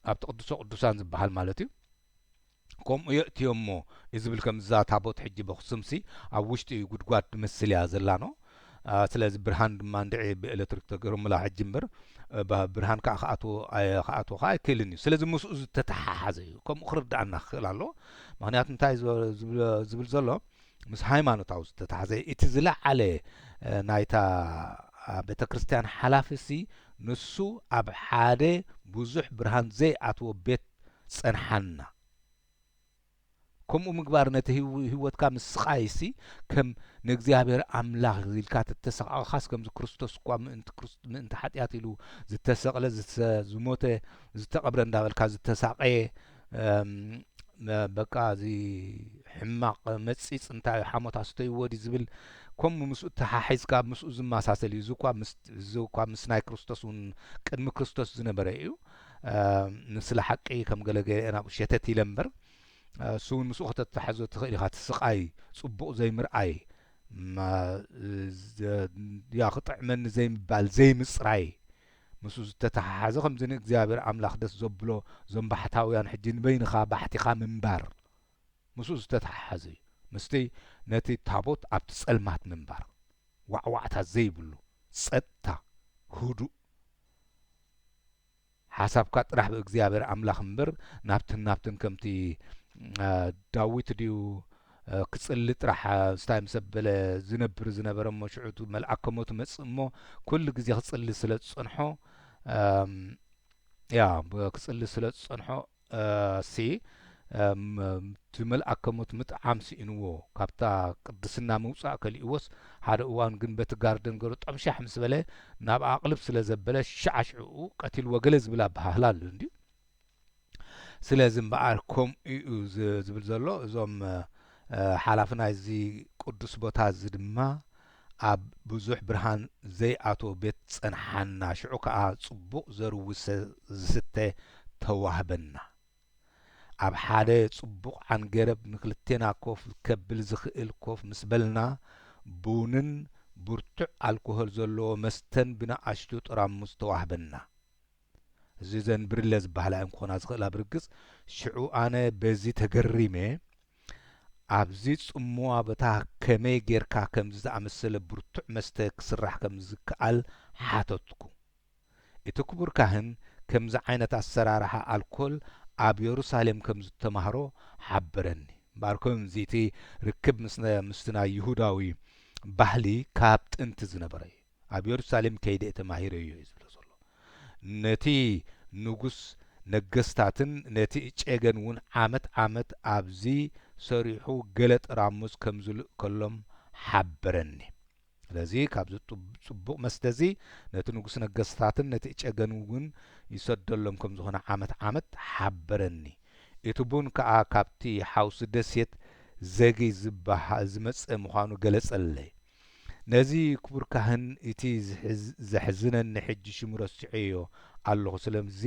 ኣብቲ ቅዱሰ ቅዱሳን ዝበሃል ማለት እዩ። ከምኡ የእትዮሞ እዩ ዝብል፣ ከም እዛ ታቦት ሕጂ በኽሱምሲ ኣብ ውሽጢ ጉድጓድ ትመስል እያ ዘላ ኖ። አ፣ ስለዚ ብርሃን ድማ እንድዒ ብኤሌክትሪክ ተገይሮምላ ሕጂ እምበር፣ እ፣ ባ-፣ ብርሃን ከዓ ክኣትዎ ኣየ-፣ ክኣትዎ ከዓ ኣይክእልን እዩ። ስለዚ ምስኡ ዝተተሓሓዘ እዩ። ከምኡ ክርድኣና ክኽእል ኣለዎ። ምኽንያቱ እንታይ ዝብ-፣ ዝብል፣ ዝብል ዘሎ ምስ ሃይማኖታዊ ዝተተሓዘ፣ እቲ ዝለዓለ፣ እ፣ ናይታ፣ አ፣ ቤተ ክርስቲያን ሓላፊሲ ንሱ ኣብ ሓደ ብዙሕ ብርሃን ዘይኣትዎ ቤት ጸንሓና። ከምኡ ምግባር ነቲ ህይወ-፣ ህይወትካ ምስቓይሲ ከም ንእግዚኣብሔር ኣምላኽ ኢልካ ተተሰቓቕኻስ ከምዚ ክርስቶስ እኳ ምእንቲ ክርስ-፣ ምእንቲ ሓጢኣት ኢሉ ዝተሰቕለ፣ ዝተ-፣ ዝሞተ፣ ዝተቐብረ እንዳበልካ ዝተሳቐየ፣ እም፣ መ-፣ በቃ እዚ ሕማቕ መጺጽ እንታይ ሓሞት ኣስተይዎ ድዩ ዝብል፣ ከምኡ ምስኡ ተሓሒዝካ ምስኡ ዝመሳሰል እዩ። እዚ እኳ ምስ፣ እዚ እኳ ምስ ናይ ክርስቶስ እውን ቅድሚ ክርስቶስ ዝነበረ እዩ። እም፣ ንስለ ሓቂ ከም ገለ ገለ ናብኡ ሸተት ኢለ እምበር፣ እሱ እውን ምስኡ ከተተሓሕዞ ትኽእል ኢኻ። እቲ ስቓይ፣ ጽቡቕ ዘይምርኣይ፣ ማ-፣ ዘ-፣ ያ ክጥዕመኒ ዘይምባል፣ ዘይምጽራይ፣ ምስኡ ዝተተሓሓዘ ከምዚ ንእግዚኣብሔር ኣምላኽ ደስ ዘብሎ፣ እዞም ባሕታውያን ሕጂ ንበይንኻ ባሕቲኻ ምንባር፣ ምስኡ ዝተተሓሓዘ እዩ። ምስቲ ነቲ ታቦት ኣብቲ ጸልማት ምንባር፣ ዋዕዋዕታ ዘይብሉ፣ ጸጥታ፣ ህዱእ፣ ሓሳብካ ጥራሕ ብእግዚኣብሔር ኣምላኽ እምበር፣ ናብትን ናብትን ከምቲ፣ አ፣ ዳዊት ድዩ፣ አ፣ ክጽሊ ጥራሕ፣ አ፣ ስታይ ምስ ኣበለ ዝነብር ዝነበረ እሞ፣ ሽዑ እቲ መልኣከ ሞት መጽእ እሞ፣ ኩሉ ግዜ ክጽሊ ስለ ዝጸንሖ፣ ኣም፣ ያ፣ ብ-፣ ክጽሊ ስለ ዝጸንሖ፣ እ፣ ሲ፣ እም፣ እቲ መልኣከ ሞት ምጥዓም ስኢንዎ፣ ካብታ ቅድስና ምውጻእ ከሊእዎስ፣ ሓደ እዋን ግን በቲ ጋርደን ገሩ ጠምሻሕ ምስ በለ፣ ናብ ኣቕልብ ስለ ዘበለ፣ ሻዕ ሽዕኡ ቀቲልዎ ገለ ዝብል ኣበሃህላ ኣሎ እንድዩ። ስለዚ እምበኣር ከምኡ እዩ ዝ-፣ ዝብል ዘሎ። እዞም፣ እ፣ ሓላፊ ናይዚ ቅዱስ ቦታ እዚ ድማ ኣብ ብዙሕ ብርሃን ዘይኣትዎ ቤት ጸንሓና፣ ሽዑ ከኣ ጽቡቕ ዘርዊ ሰ-፣ ዝስተ ተዋህበና። ኣብ ሓደ ጽቡቕ ዓንገረብ ንክልቴና ኮፍ ከብል ዝኽእል ኮፍ ምስ በልና፣ ቡንን ብርቱዕ ኣልኮሆል ዘለዎ መስተን ብንኣሽቱ ጠራሙዝ ተዋህበና። እዚ ዘን ብርለ ዝበሃላ እየን ክኾና ዝኽእላ ብርግጽ። ሽዑ ኣነ በዚ ተገሪመ፣ ኣብዚ ጽምዋ ቦታ ከመይ ጌርካ ከምዚ ዝኣመሰለ ብርቱዕ መስተ ክስራሕ ከም ዝከኣል ሓተትኩ። እቲ ክቡር ካህን ከምዚ ዓይነት ኣሰራርሓ ኣልኮል ኣብ የሩሳሌም ከም ዝተማህሮ ሓበረኒ። እምበኣር ከምዚ እቲ ርክብ ምስ ነ-፣ ምስቲ ናይ ይሁዳዊ ባህሊ ካብ ጥንቲ ዝነበረ እዩ። ኣብ የሩሳሌም ከይደ እየ ተማሂረዮ እዩ ዝብሎ ዘሎ። ነቲ ንጉስ ነገስታትን ነቲ ጨገን እውን ዓመት ዓመት ኣብዚ ሰሪሑ ገለ ጠራሙዝ ከም ዝልእከሎም ሓበረኒ። ስለዚ ካብዚ ጥብ-፣ ጽቡቕ መስተ እዚ ነቲ ንጉስ ነገስታትን ነቲ ጨገን እውን ይሰደሎም ከም ዝኾነ ዓመት ዓመት ሓበረኒ። እቲ ቡን ከኣ ካብቲ ሓውሲ ደሴት ዘጊ ዝበሃ-፣ ዝመጸ ምዃኑ ገለጸለይ። ነዚ ክቡር ካህን እቲ ዝሕዝ-፣ ዘሕዝነኒ ሕጂ ሽሙ ረሲዐዮ ኣለኹ። ስለዚ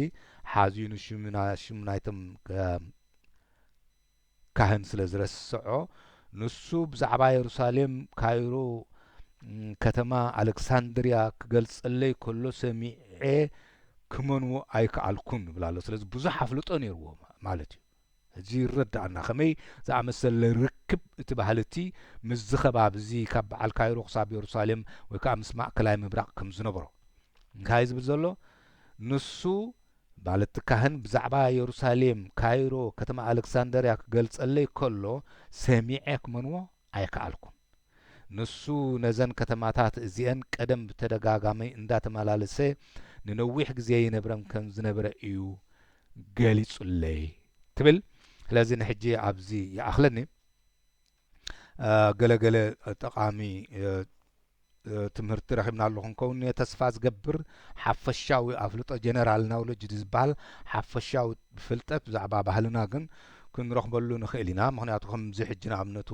ሓዚኑ ሽምና-፣ ሽም ናይቶም፣ እ፣ ካህን ስለ ዝረስዖ፣ ንሱ ብዛዕባ የሩሳሌም፣ ካይሮ፣ ም፣ ከተማ ኣሌክሳንድርያ ክገልጸለይ ከሎ ሰሚዐ ክመንዎ ኣይከኣልኩን ይብል ኣሎ። ስለዚ ብዙሕ ኣፍልጦ ነይርዎ ማ-፣ ማለት እዩ። እዚ ይረዳእና። ከመይ ዝኣመሰለ ርክብ እቲ ባህሊ እቲ ምስዚ ከባቢ እዚ ካብ በዓል ካይሮ ክሳብ የሩሳሌም ወይ ከዓ ምስ ማእከላይ ምብራቕ ከም ዝነበሮ። እንታይ ዝብል ዘሎ? ንሱ ማለት እቲ ካህን ብዛዕባ የሩሳሌም፣ ካይሮ፣ ከተማ ኣሌክሳንደርያ ክገልጸለይ ከሎ ሰሚዐ ክመንዎ ኣይከኣልኩን። ንሱ ነዘን ከተማታት እዚአን ቀደም ብተደጋጋሚ እንዳተመላለሰ ንነዊሕ ግዜ ይነብረን ከም ዝነበረ እዩ ገሊጹለይ ትብል። ስለዚ ንሕጂ ኣብዚ ይኣኽለኒ። እ፣ ገለ ገለ ጠቓሚ፣ እ፣ እ፣ ትምህርቲ ረኺብናሉ ክንከውን እየ ተስፋ ዝገብር። ሓፈሻዊ ኣፍልጦ፣ ጀነራል ናውሎጅ ዝበሃል ሓፈሻዊ ፍልጠት ብዛዕባ ባህልና ግን ክንረኽበሉ ንኽእል ኢና። ምኽንያቱ ከምዚ ሕጂ ንኣብነቱ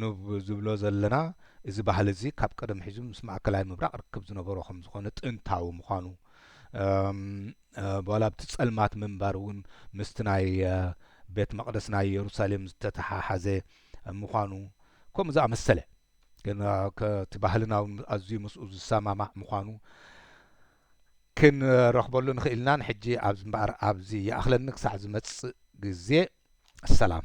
ንብ-፣ ዝብሎ ዘለና፣ እዚ ባህሊ እዚ ካብ ቀደም ሒዙ ምስ ማእከላይ ምብራቕ ርክብ ዝነበሮ ከም ዝኾነ፣ ጥንታዊ ምዃኑ፣ እም፣ እ፣ ዋላ ኣብቲ ጸልማት ምንባር እውን ምስቲ ናይ፣ እ፣ ቤት መቕደስ ናይ የሩሳሌም ዝተተሓሓዘ ምዃኑ፣ ከምኡ ዝኣመሰለ ግን፣ እ፣ ከ-፣ እቲ ባህልና እውን ኣዝዩ ምስኡ ዝሰማማዕ ምዃኑ ክንረኽበሉ ንኽእል ኢና። ንሕጂ ኣብዚ እምበኣር ኣብዚ ይኣኽለኒ። ክሳዕ ዝመጽእ ግዜ ሰላም።